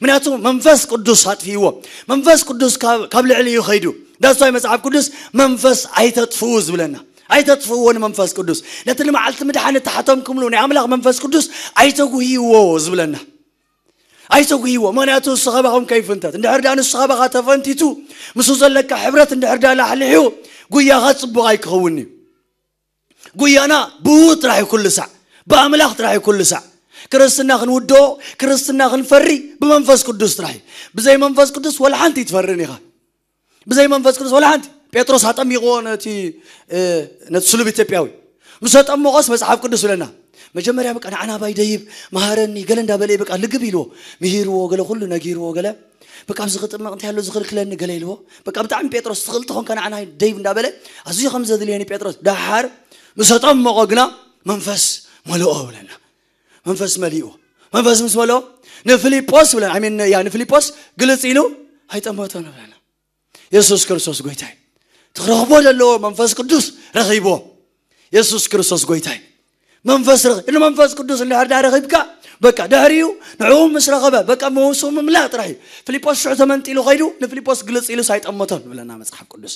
ምክንያቱ መንፈስ ቅዱስ ኣጥፍይዎ። መንፈስ ቅዱስ ካብ ልዕሊኡ ከይዱ። ዳስዋይ መጽሓፍ ቅዱስ መንፈስ ኣይተጥፍኡ ዝብለና። ኣይተጥፍእዎ ንመንፈስ ቅዱስ። ነቲ ንመዓልቲ ምድሓን እተሓተምኩምሉ ናይ ኣምላኽ መንፈስ ቅዱስ ኣይተጉህይዎ ዝብለና። ኣይተጉህይዎ። ምክንያቱ ንሱ ካባኹም ከይፍንተት። እንድሕር ደኣ ንሱ ካባኻ ተፈንቲቱ፣ ምስኡ ዘለካ ሕብረት እንድሕር ደኣ ላሕሊሑ፣ ጉያኻ ጽቡቕ ኣይክኸውን እዩ። ጉያና ብኡ ጥራሕ እዩ ኩሉ ሳዕ። ብኣምላኽ ጥራሕ እዩ ኩሉ ሳዕ። ክርስትና ክንውድኦ፣ ክርስትና ክንፈሪ ብመንፈስ ቅዱስ ጥራሕ እዩ። ብዘይ መንፈስ ቅዱስ ወላ ሓንቲ ኣይትፈርን ኢኻ። ብዘይ መንፈስ ቅዱስ ወላ ሓንቲ። ጴጥሮስ ኣጠሚቕዎ ነቲ ነቲ ስሉብ ኢትዮጵያዊ ምስ ኣጠመቖስ መጽሓፍ ቅዱስ ይብለና። መጀመርያ በቃ ንዓና ባይ ደይብ መሃረኒ ገለ እንዳበለ በቃ ልግብ ኢልዎ ምሂርዎ ገለ ኩሉ ነጊርዎ ገለ በቃ ኣብዚ ክጥመቕ እንታይ ኣሎ ዝኽልክለኒ ገለ ኢልዎ። በቃ ብጣዕሚ ጴጥሮስ ትኽእል ተኾንካ ንዓና ደይብ እንዳበለ ኣዝዩ ከም ዘድልየኒ ጴጥሮስ ደሓር ምስ ኣጠመቖ ግና መንፈስ መልኦ ብለና። መንፈስ መሊእዎ። መንፈስ ምስ መልኦ ንፊልጶስ ብለና ኣሜን ያ ንፊልጶስ ግልጽ ኢሉ ኣይጠመቶን ብለና። የሱስ ክርስቶስ ጎይታይ ትኽረኽቦ ዘለዎ መንፈስ ቅዱስ ረኺብዎ። የሱስ ክርስቶስ ጎይታይ መንፈስ ረኺ ንመንፈስ ቅዱስ እንድሕር ዳ ረኺብካ በቃ ድሕሪኡ ንዕኡ ምስ ረኸበ በቃ መውስኡ ምምላእ ጥራሕ እዩ። ፊልጶስ ሽዑ ተመንጢሉ ከይዱ ንፊልጶስ ግልጽ ኢሉ ሳይጠመቶን ብለና መጽሓፍ ቅዱስ።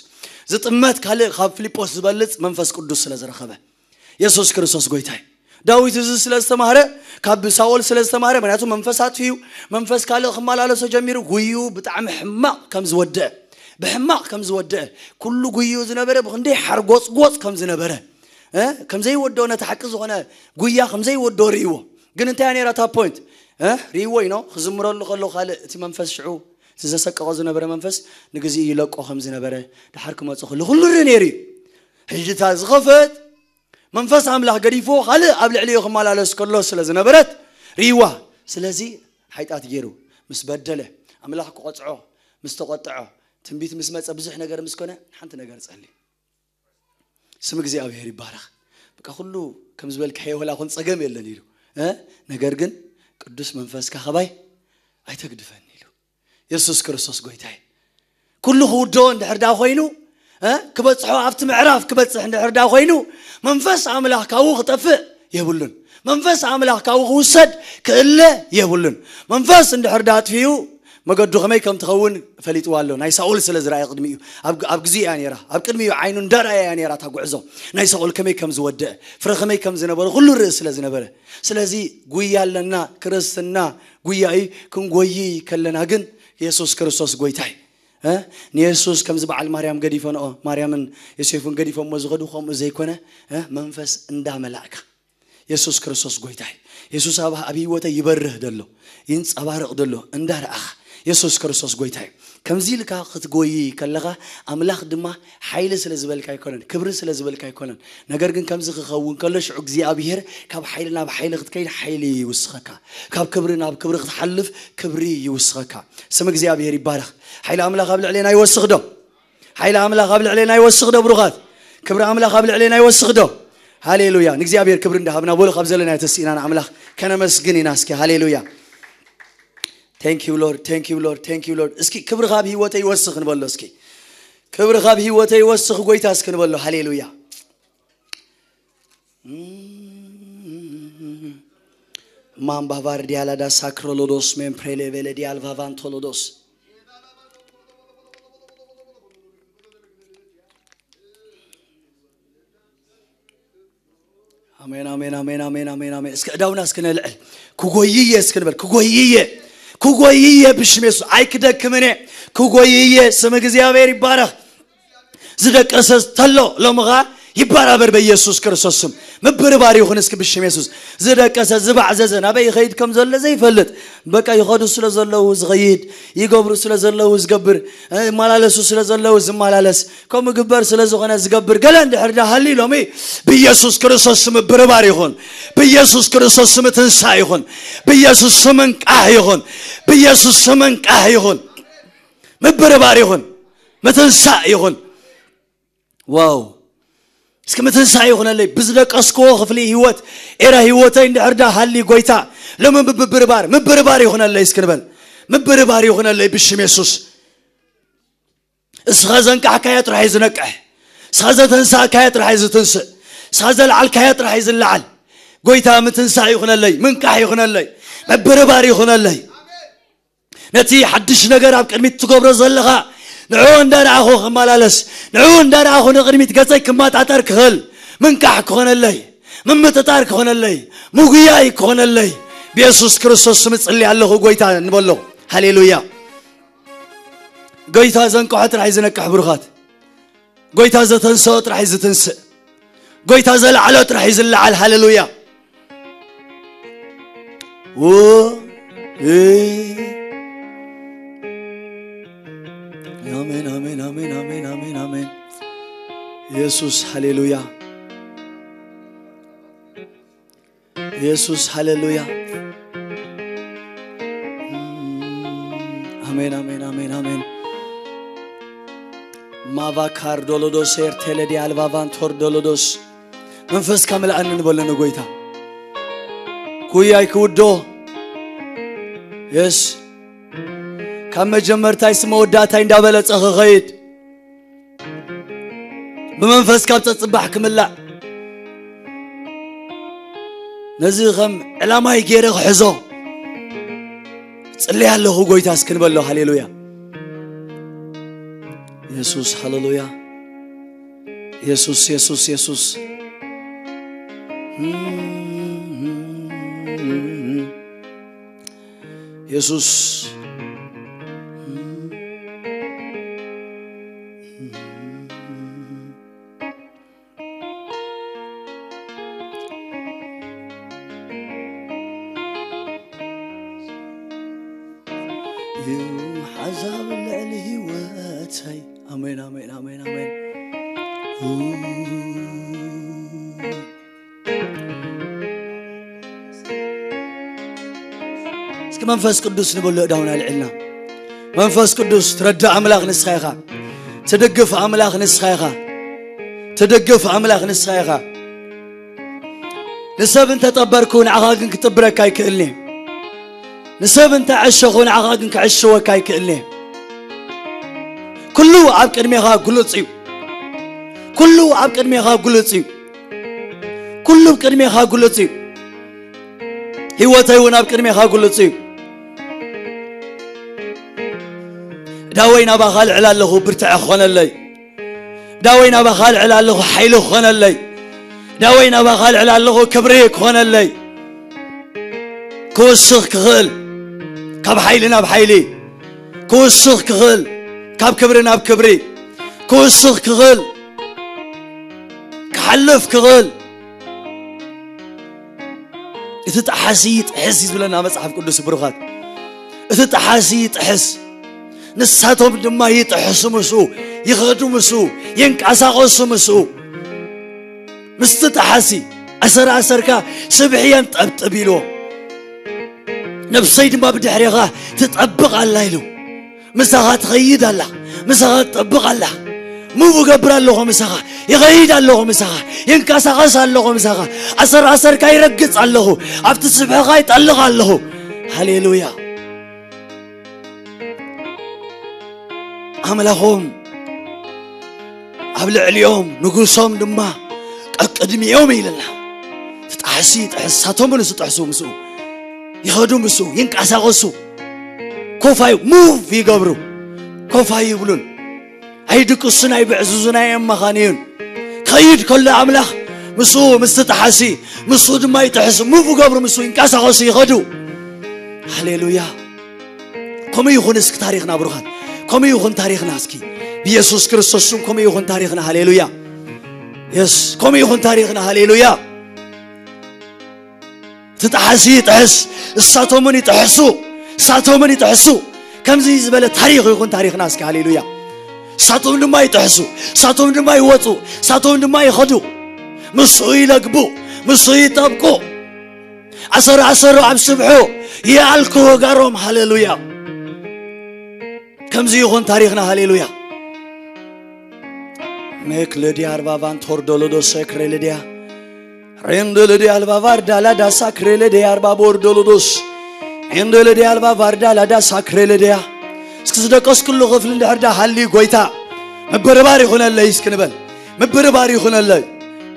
ዝጥመት ካልእ ካብ ፊልጶስ ዝበልጽ መንፈስ ቅዱስ ስለ ዝረኸበ የሱስ ክርስቶስ ጎይታይ። ዳዊት እዚ ስለ ዝተማህረ ካብ ሳኦል ስለ ዝተማህረ ምክንያቱ መንፈስ ኣጥፍዩ መንፈስ ካልእ ክመላለሶ ጀሚሩ ጉዩ ብጣዕሚ ሕማቕ ከም ዝወደአ ብሕማቕ ከም ዝወደአ ኩሉ ጉዩ ዝነበረ ብክንደይ ሓርጎፅጎፅ ከም ዝነበረ ከም ዘይወደኦ ነቲ ሓቂ ዝኾነ ጉያ ከም ዘይወደኦ ርእይዎ። ግን እንታይ ነራ እታ ፖይንት ርእይዎ ኢኖ ክዝምረሉ ከሎ ካልእ እቲ መንፈስ ሽዑ እቲ ዘሰቀቆ ዝነበረ መንፈስ ንግዜኡ ይለቆ ከም ዝነበረ ድሓር ክመፁ ከሎ ኩሉ ርኢ ነይሩ እዩ። ሕጂ እታ ዝኸፈት መንፈስ ኣምላኽ ገዲፍዎ ካልእ ኣብ ልዕሊኡ ክመላለስ ከሎ ስለ ዝነበረት ርይዋ። ስለዚ ሓይጣት ገይሩ ምስ በደለ ኣምላኽ ክቆጽዖ ምስ ተቆጥዖ ትንቢት ምስ መጸ ብዙሕ ነገር ምስ ኮነ ሓንቲ ነገር ጸሊ። ስም እግዚኣብሔር ይባረኽ። በቃ ኩሉ ከም ዝበልካዮ ወላ ኹን ጸገም የለን ኢሉ እ ነገር ግን ቅዱስ መንፈስካ ኸባይ ኣይተግድፈኒ ኢሉ። የሱስ ክርስቶስ ጎይታይ ኩሉ ክውድኦ እንድሕር ዳ ኮይኑ ክበፅሖ ኣብቲ ምዕራፍ ክበፅሕ እንድሕር ዳ ኮይኑ መንፈስ ኣምላኽ ካብኡ ክጠፍእ የብሉን። መንፈስ ኣምላኽ ካብኡ ክውሰድ ክእለ የብሉን። መንፈስ እንድሕር ዳ ኣጥፊኡ መገዱ ከመይ ከም ትኸውን ፈሊጥዋ ኣሎ። ናይ ሳኦል ስለ ዝረኣየ ቅድሚኡ ኣብ ግዜኡ እያ ነራ ኣብ ቅድሚኡ ዓይኑ እንዳረኣየ እያ ነራ እታ ጉዕዞ ናይ ሳኦል ከመይ ከም ዝወደአ ፍረ ከመይ ከም ዝነበረ ኩሉ ርእስ ስለ ዝነበረ ስለዚ ጉያ ኣለና ክርስትና ጉያ እዩ። ክንጎይ ከለና ግን የሱስ ክርስቶስ ጎይታ እዩ። ንየሱስ ከምዚ በዓል ማርያም ገዲፈንኦ ማርያምን ዮሴፍን ገዲፎሞ ዝኸዱ ከምኡ ዘይኮነ መንፈስ እንዳመላእካ የሱስ ክርስቶስ ጎይታ እዩ። የሱስ ኣብ ኣብ ህይወተይ ይበርህ ደሎ ይንጸባረቕ ደሎ እንዳረኣኻ የሱስ ክርስቶስ ጎይታ እዩ። ከምዚ ኢልካ ክትጎይ ከለኻ ኣምላኽ ድማ ሓይሊ ስለ ዝበልካ ኣይኮነን ክብሪ ስለ ዝበልካ ኣይኮነን። ነገር ግን ከምዚ ክኸውን ከሎ ሽዑ እግዚኣብሔር ካብ ሓይሊ ናብ ሓይሊ ክትከይድ ሓይሊ ይውስኸካ። ካብ ክብሪ ናብ ክብሪ ክትሓልፍ ክብሪ ይውስኸካ። ስም እግዚኣብሔር ይባረኽ። ሓይሊ ኣምላኽ ኣብ ልዕሌና ይወስኽ ዶ? ሓይሊ ኣምላኽ ኣብ ልዕሌና ይወስኽ ዶ ብሩኻት? ክብሪ ኣምላኽ ኣብ ልዕሌና ይወስኽ ዶ? ሃሌሉያ። ንእግዚኣብሔር ክብሪ እንዳሃብና በሉ ካብ ዘለና ተስኢና ንኣምላኽ ከነመስግን ኢና እስኪ። ሃሌሉያ። Thank you Lord, thank you Lord, thank you Lord። እስኪ ክብሪ ካብ ህይወተይ ይወስኽ ንበሎ እስኪ። ክብሪ ካብ ህይወተይ ይወስኽ ጎይታ እስኪ ንበሎ። ሃሌሉያ። ማምባባር ዲያላዳ ሳክሮሎዶስ ሜምፕሬሌ ቤለ ዲያልቫቫንቶሎዶስ። ኣሜን፣ ኣሜን፣ ኣሜን፣ ኣሜን፣ ኣሜን፣ ኣሜን። እስከ እዳውና እስከ ነልዕል። ክጎይየ እስከ ንበል። ክጎይየ፣ ክጎይየ ብሽም የሱስ። ኣይክደክምን እየ። ክጎይየ፣ ስም እግዚኣብሔር ይባረኽ። ዝደቀሰ ተሎ ሎምኻ ይበራበር በኢየሱስ ክርስቶስ ስም። ምብርባር ይኹን እስኪ ብሽም የሱስ። ዝደቀሰ፣ ዝባዕዘዘ፣ ናበይ ይኸይድ ከም ዘሎ ዘይፈልጥ፣ በቃ ይኸዱ ስለ ዘለዉ ዝኸይድ፣ ይገብሩ ስለ ዘለዉ ዝገብር፣ ይመላለሱ ስለ ዘለዉ ዝመላለስ፣ ከምኡ ግበር ስለ ዝኾነ ዝገብር ገለ እንድሕር ዳሃሊ ሎሚ ብኢየሱስ ክርስቶስ ስም ምብርባር ይኹን። ብኢየሱስ ክርስቶስ ስም ትንሳእ ይኹን። ብኢየሱስ ስም እንቃሕ ይኹን። ብኢየሱስ ስም እንቃሕ ይኹን። ምብርባር ይኹን። ምትንሳእ ይኹን። ዋው። እስኪ ምትንሳእ ይኹነለይ። ብዝደቀስክዎ ክፍሊ ህይወት ኤራ ህይወተይ እንድሕር ዳሃሊ ጎይታ ሎሚ ምብርባር፣ ምብርባር ይኹነለይ እስኪ ንበል። ምብርባር ይኹነለይ ብሽም የሱስ። እስኻ ዘንቃሕካዮ ጥራሕ እዩ ዝነቅሕ። እስኻ ዘተንሳእካዮ ጥራሕ እዩ ዝትንስእ። እስኻ ዘልዓልካዮ ጥራሕ እዩ ዝለዓል። ጎይታ ምትንሳእ ይኹነለይ፣ ምንቃሕ ይኹነለይ፣ ምብርባር ይኹነለይ። ነቲ ሓድሽ ነገር ኣብ ቅድሚት ትገብሮ ዘለኻ ንዕኡ እንዳረኣኹ ክመላለስ፣ ንዕኡ እንዳረኣኹ ንቕድሚት ገጸይ ክመጣጠር ክኽእል ምንቃሕ ክኾነለይ፣ ምምጥጣር ክኾነለይ፣ ምጉያይ ክኾነለይ ብየሱስ ክርስቶስ ስም እጽሊ ኣለኹ ጎይታ ንበሎ። ሃሌሉያ። ጎይታ ዘንቅሖ ጥራሕ እዩ ዝነቅሕ ብሩኻት። ጎይታ ዘተንስኦ ጥራሕ እዩ ዝትንስእ። ጎይታ ዘልዓሎ ጥራሕ እዩ ዝለዓል። ሃሌሉያ። ዎ-፣ እ-፣ ኣሜን፣ ኣሜን፣ ኣሜን፣ ኣሜን፣ ኣሜን፣ ኣሜን። ኢየሱስ፣ ሃሌሉያ። ኢየሱስ፣ ሃሌሉያ። ኣሜን፣ ኣሜን፣ ኣሜን፣ ኣሜን። ማቫካር ዶሎዶስ ኤርቴሌዲ ኣልቫቫንቶር ዶሎዶስ መንፈስካ ምልኣኒ ንበሎ ንጎይታ። ኩያይ ክውዶ። የስ። ካብ መጀመርታይስ መወዳእታይ እንዳበለጸ ክኸይድ። ብመንፈስ ካብ ጸጽባሕ ክምላእ። ነዚ ከም ዕላማይ ገይረ ክሕዞ። ጽልይ ኣለኹ ጎይታ እስኪ ንበሎ። ሃሌሉያ። የሱስ፣ ሃሌሉያ። የሱስ፣ የሱስ፣ የሱስ። የሱስ። እዩ ሓዛብ ልዕሊ ህይወተይ። ኣሜን፣ ኣሜን፣ ኣሜን፣ ኣሜን። እስኪ መንፈስ ቅዱስ ንበሎ እዳውና ልዕልና። መንፈስ ቅዱስ ትረድእ ኣምላኽ ንስኻ ኢኻ። ትድግፍ ኣምላኽ ንስኻ ኢኻ። ትድግፍ ኣምላኽ ንስኻ ኢኻ። ንሰብ እንተጠበርኩ ንዓኻ ግን ክጥብረካ ኣይክእልኒ። ንሰብ እንተ ዕሸኹ ንዓኻ ግን ክዕሽወካ ኣይክእልኒ። ኩሉ ኣብ ቅድሜኻ ግሉጽ እዩ። ኩሉ ኣብ ቅድሜኻ ግሉጽ እዩ። ኩሉ ኣብ ቅድሜኻ ግሉጽ እዩ። ህይወተይ እውን ኣብ ቅድሜኻ ግሉጽ እዩ። ዳወይ ናባኻ ልዕል ኣለኹ፣ ብርትዐ ክኾነለይ። ዳወይ ናባኻ ልዕል ኣለኹ፣ ሓይሊ ክኾነለይ። ዳወይ ናባኻ ልዕል ኣለኹ፣ ክብሪ ክኾነለይ። ክውስኽ ክኽእል፣ ካብ ሓይሊ ናብ ሓይሊ ክውስኽ ክኽእል፣ ካብ ክብሪ ናብ ክብሪ ክውስኽ ክኽእል፣ ክሓልፍ ክኽእል። እቲ ጠሓሲ ይጥሕስ እዩ ዝብለና መጽሓፍ ቅዱስ ብሩኻት። እቲ ጠሓሲ ይጥሕስ፣ ንሳቶም ድማ ይጥሕሱ ምስኡ፣ ይኸዱ ምስኡ፣ ይንቀሳቐሱ ምስኡ። ምስቲ ጠሓሲ ኣሰር ኣሰርካ ስብሕየን ጠብጥብ ኢልዎ። ነብሰይ ድማ ብድሕሬኻ ትጠብቕ ኣላ ኢሉ። ምሳኻ ትኸይድ ኣላ፣ ምሳኻ ትጠብቕ ኣላ። ሙቭ እገብር ኣለኹ ምሳኻ፣ ይኸይድ ኣለኹ ምሳኻ፣ ይንቀሳቐስ ኣለኹ ምሳኻ፣ ኣሰር ኣሰርካ ይረግጽ ኣለኹ፣ ኣብቲ ስብሕኻ ይጠልቕ ኣለኹ። ሃሌሉያ። ኣምላኾም ኣብ ልዕሊኦም ንጉሶም ድማ ቀቅድሚኦም ኢልና። ትጣሕሲ ይጥሕስ፣ ሳቶም ንሱ ጥሕሱ ምስኡ ይኸዱ፣ ምስኡ ይንቀሳቐሱ። ኮፋይ ሙቭ ይገብሩ፣ ኮፋይ ይብሉን ኣይድቅሱን ኣይብዕዝዙን ኣየማኻንዩን። ከይድ ከሎ ኣምላኽ ምስኡ ምስ ትጣሓሲ ምስኡ ድማ ይጥሕሱ፣ ሙቭ ይገብሩ፣ ምስኡ ይንቀሳቐሱ ይኸዱ። ሃሌሉያ። ከምኡ ይኹን እስኪ ታሪኽና ብሩኻት፣ ከምኡ ይኹን ታሪኽና እስኪ ብኢየሱስ ክርስቶስ ስም ከምኡ ይኹን ታሪኽና። ሃሌሉያ። የስ፣ ከምኡ ይኹን ታሪኽና። ሃሌሉያ። ትጣሓሲ ይጥሕስ፣ እሳቶምን ይጥሕሱ፣ እሳቶምን ይጥሕሱ። ከምዚ ዝበለ ታሪኽ ይኹን ታሪኽና እስኪ። ሃሌሉያ። እሳቶም ድማ ይጥሕሱ፣ እሳቶም ድማ ይወፁ፣ እሳቶም ድማ ይኸዱ። ምስኡ ይለግቡ፣ ምስኡ ይጠብቁ። ኣሰር ኣሰሩ ኣብ ስብሑ ይኣልኩ ወጋሮም። ሃሌሉያ። ከምዚ ይኹን ታሪኽና። ሃሌሉያ። ሜክ ለዲ ኣርባባን ቶርዶሎዶ ሰክሬ ለዲያ ሬንዶ ለዲ ኣልባባር ዳላዳ ሳክሬ ለዲያ ኣርባቦር ዶሎዶስ ሬንዶ ለዲ ኣልባባር ዳላዳ ሳክሬ ለዲያ። እስኪ ዝደቀስኩሉ ክፍሊ እንድሕር ዳ ሃሊ ጎይታ ምብርባር ይኹነለይ እስኪ ንበል። ምብርባር ይኹነለይ።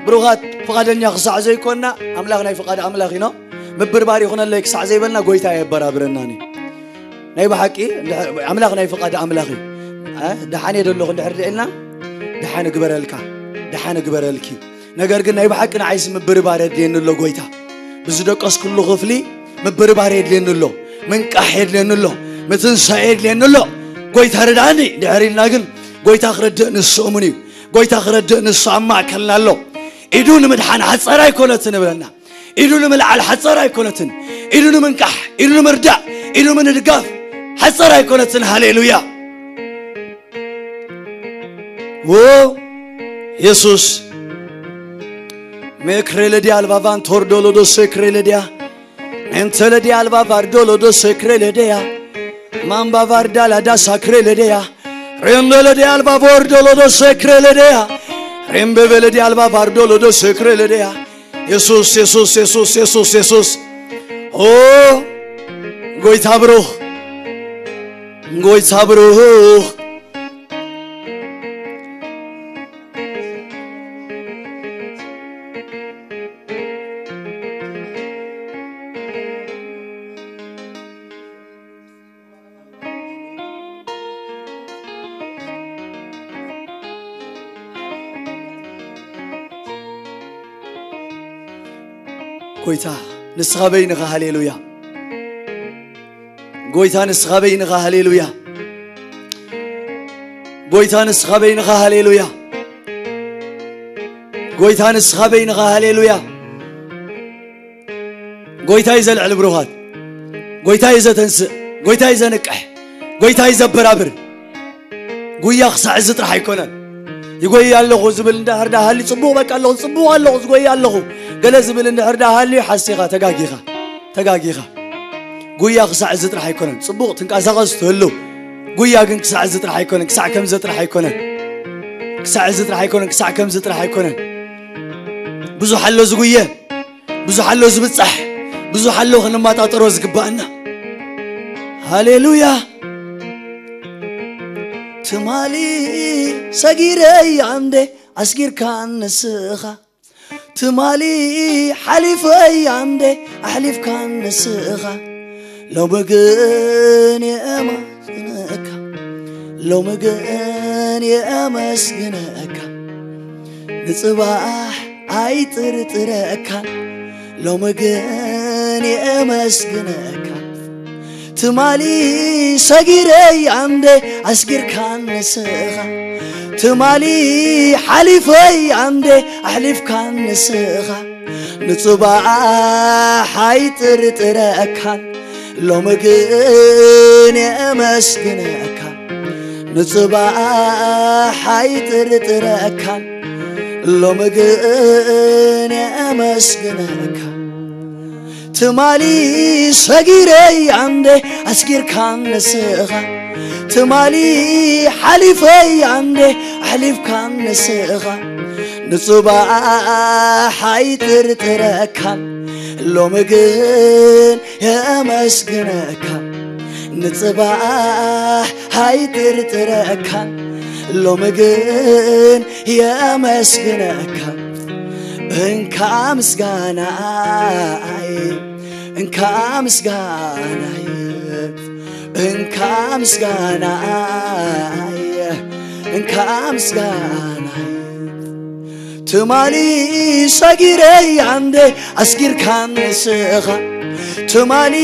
ብሩኻት፣ ፍቓደኛ ክሳዕ ዘይኮና ኣምላኽ ናይ ፍቓድ ኣምላኽ ኢኖ ምብርባር ይኹነለይ ክሳዕ ዘይበልና ጎይታ የበራብረናኒ። ናይ ብሓቂ እንድሕር ኣምላኽ ናይ ፍቓድ ኣምላኽ እዩ። እ፣ ደሓን እየ ደለኹ እንድሕር ደልና ደሓን እግበረልካ፣ ደሓን እግበረልኪ። ነገር ግን ናይ ብሓቂ ንዓይስ ምብርባር የድልየኒ ኣሎ ጎይታ። ብዝደቀስኩሉ ክፍሊ ምብርባር የድልየኒ ኣሎ፣ ምንቃሕ የድልየኒ ኣሎ፣ ምትንሳእ የድልየኒ ኣሎ። ጎይታ ርድኣኒ እንድሕር ኢልና ግን ጎይታ ክረድእ ንሱ እሙን እዩ። ጎይታ ክረድእ ንሱ ኣብ ማእከልና ኣሎ። ኢዱ ንምድሓን ሓጸር ኣይኮነትን እብለና። ኢዱ ንምልዓል ሓጸር ኣይኮነትን። ኢዱ ንምንቃሕ፣ ኢዱ ንምርዳእ፣ ኢዱ ምንድጋፍ ሓጸር ኣይኮነትን። ሃሌሉያ። ዎ የሱስ ሜክሬ ለዲያ ኣልባቫን ቶርዶሎዶ ሴክሬ ለዲያ ሜንተ ለዲያ ኣልባቫር ዶሎዶ ሴክሬ ለዲያ ማምባቫር ዳላዳ ሳክሬ ለዲያ ሬንዶ ለዲያ ኣልባቮር ዶሎዶ ሴክሬ ለዲያ ሬምቤቤ ለዲያ ኣልባቫር ዶሎዶ ሴክሬ ለዲያ የሱስ የሱስ የሱስ የሱስ የሱስ ኦ ጎይታ ብሩኽ ጎይታ ብሩኽ ጎይታ ንስኻ በይንኻ። ሃሌሉያ። ጎይታ ንስኻ በይንኻ። ሃሌሉያ። ጎይታ ንስኻ በይንኻ። ሃሌሉያ። ጎይታ ንስኻ በይንኻ። ሃሌሉያ። ጎይታ እዩ ዘልዕል ብሩኻት። ጎይታ እዩ ዘተንስእ። ጎይታ እዩ ዘንቅሕ። ጎይታ እዩ ዘበራብር። ጉያ ክሳዕ እዚ ጥራሕ ኣይኮነን። ይጎይ ኣለኹ ዝብል እንድሕር ዳ ሃልዩ ጽቡቕ በቃ ኣለኹ ጽቡቕ ኣለኹ ዝጎይ ኣለኹ ገለ ዝብል እንድሕር ዳ ሃልዩ ሓሲኻ ተጋጊኻ ተጋጊኻ። ጉያ ክሳዕ እዚ ጥራሕ ኣይኮነን። ጽቡቕ ትንቀሳቐስ ትህሉ። ጉያ ግን ክሳዕ እዚ ጥራሕ ኣይኮነን። ክሳዕ ከምዚ ጥራሕ ኣይኮነን። ክሳዕ እዚ ጥራሕ ኣይኮነን። ክሳዕ ከምዚ ጥራሕ ኣይኮነን። ብዙሕ ኣሎ ዝጉየ፣ ብዙሕ ኣሎ ዝብጻሕ፣ ብዙሕ ኣሎ ክንመጣጠሮ ዝግባኣና። ሃሌሉያ። ትማሊ ሰጊረያ እንዴ ኣስጊርካ ንስኻ ትማሊ ሓሊፈያ እንዴ ኣሕሊፍካ ንስኻ ሎሚ ግን የመስግነካ ሎሚ ግን የመስግነካ ንጽባሕ ኣይጥርጥረካን ሎሚ ግን የመስግነካ ትማሊ ሰጊረያ እንዴ ኣስጊርካን ንስኻ ትማሊ ሓሊፈያ እንዴ ኣሕሊፍካን ንስኻ ንጽባሕ ኣይጥርጥረካን ሎሚ ግን የመስግነካ ንጽባሕ ኣይጥርጥረካን ሎሚ ግን የመስግነካ ትማሊ ሰጊረያ እንዴ ኣስጊርካን ንስኻ ትማሊ ሓሊፈያ እንዴ ኣሕሊፍካን ንስኻ ንጽባሕ ኣይጥርጥረካን ሎሚ ግን የመስግነካ ንጽባሕ ኣይጥርጥረካን ሎሚ ግን የመስግነካ። እንካ ምስጋናይ፣ እንካ ምስጋናይ፣ እንካ ምስጋናይ፣ እንካ ምስጋናይ። ትማሊ ሰጊረያ እንዴ ኣስጊርካኒ ንስኻ፣ ትማሊ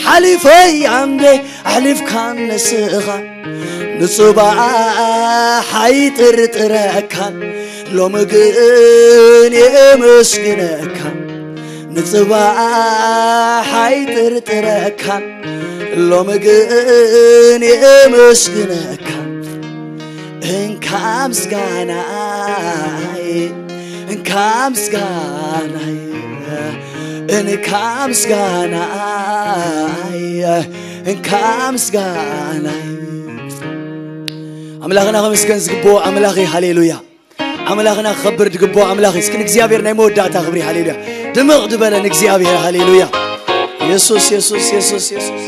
ሓሊፈያ እንዴ ኣሕሊፍካኒ ንስኻ፣ ንጽባሕ ኣይጥርጥረካን፣ ሎሚ ግን የመስግነካ። ንጽባሕ ኣይጥርጥረካን፣ ሎሚ ግን የመስግነካ። እንካ ምስጋናይ፣ እንካ ምስጋናይ፣ እንካ ምስጋናይ፣ እንካ ምስጋናይ። ኣምላኽና ክምስገን ዝግብኦ ኣምላኽ እዩ። ሃሌሉያ። ኣምላኽና ክኸብር ዝግብኦ ኣምላኽ እዩ። እስኪ ንእግዚኣብሔር ናይ መወዳእታ ክብሪ፣ ሃሌሉያ። ድምቕ ዝበለ ንእግዚኣብሔር፣ ሃሌሉያ። የሱስ፣ የሱስ፣ የሱስ፣ የሱስ።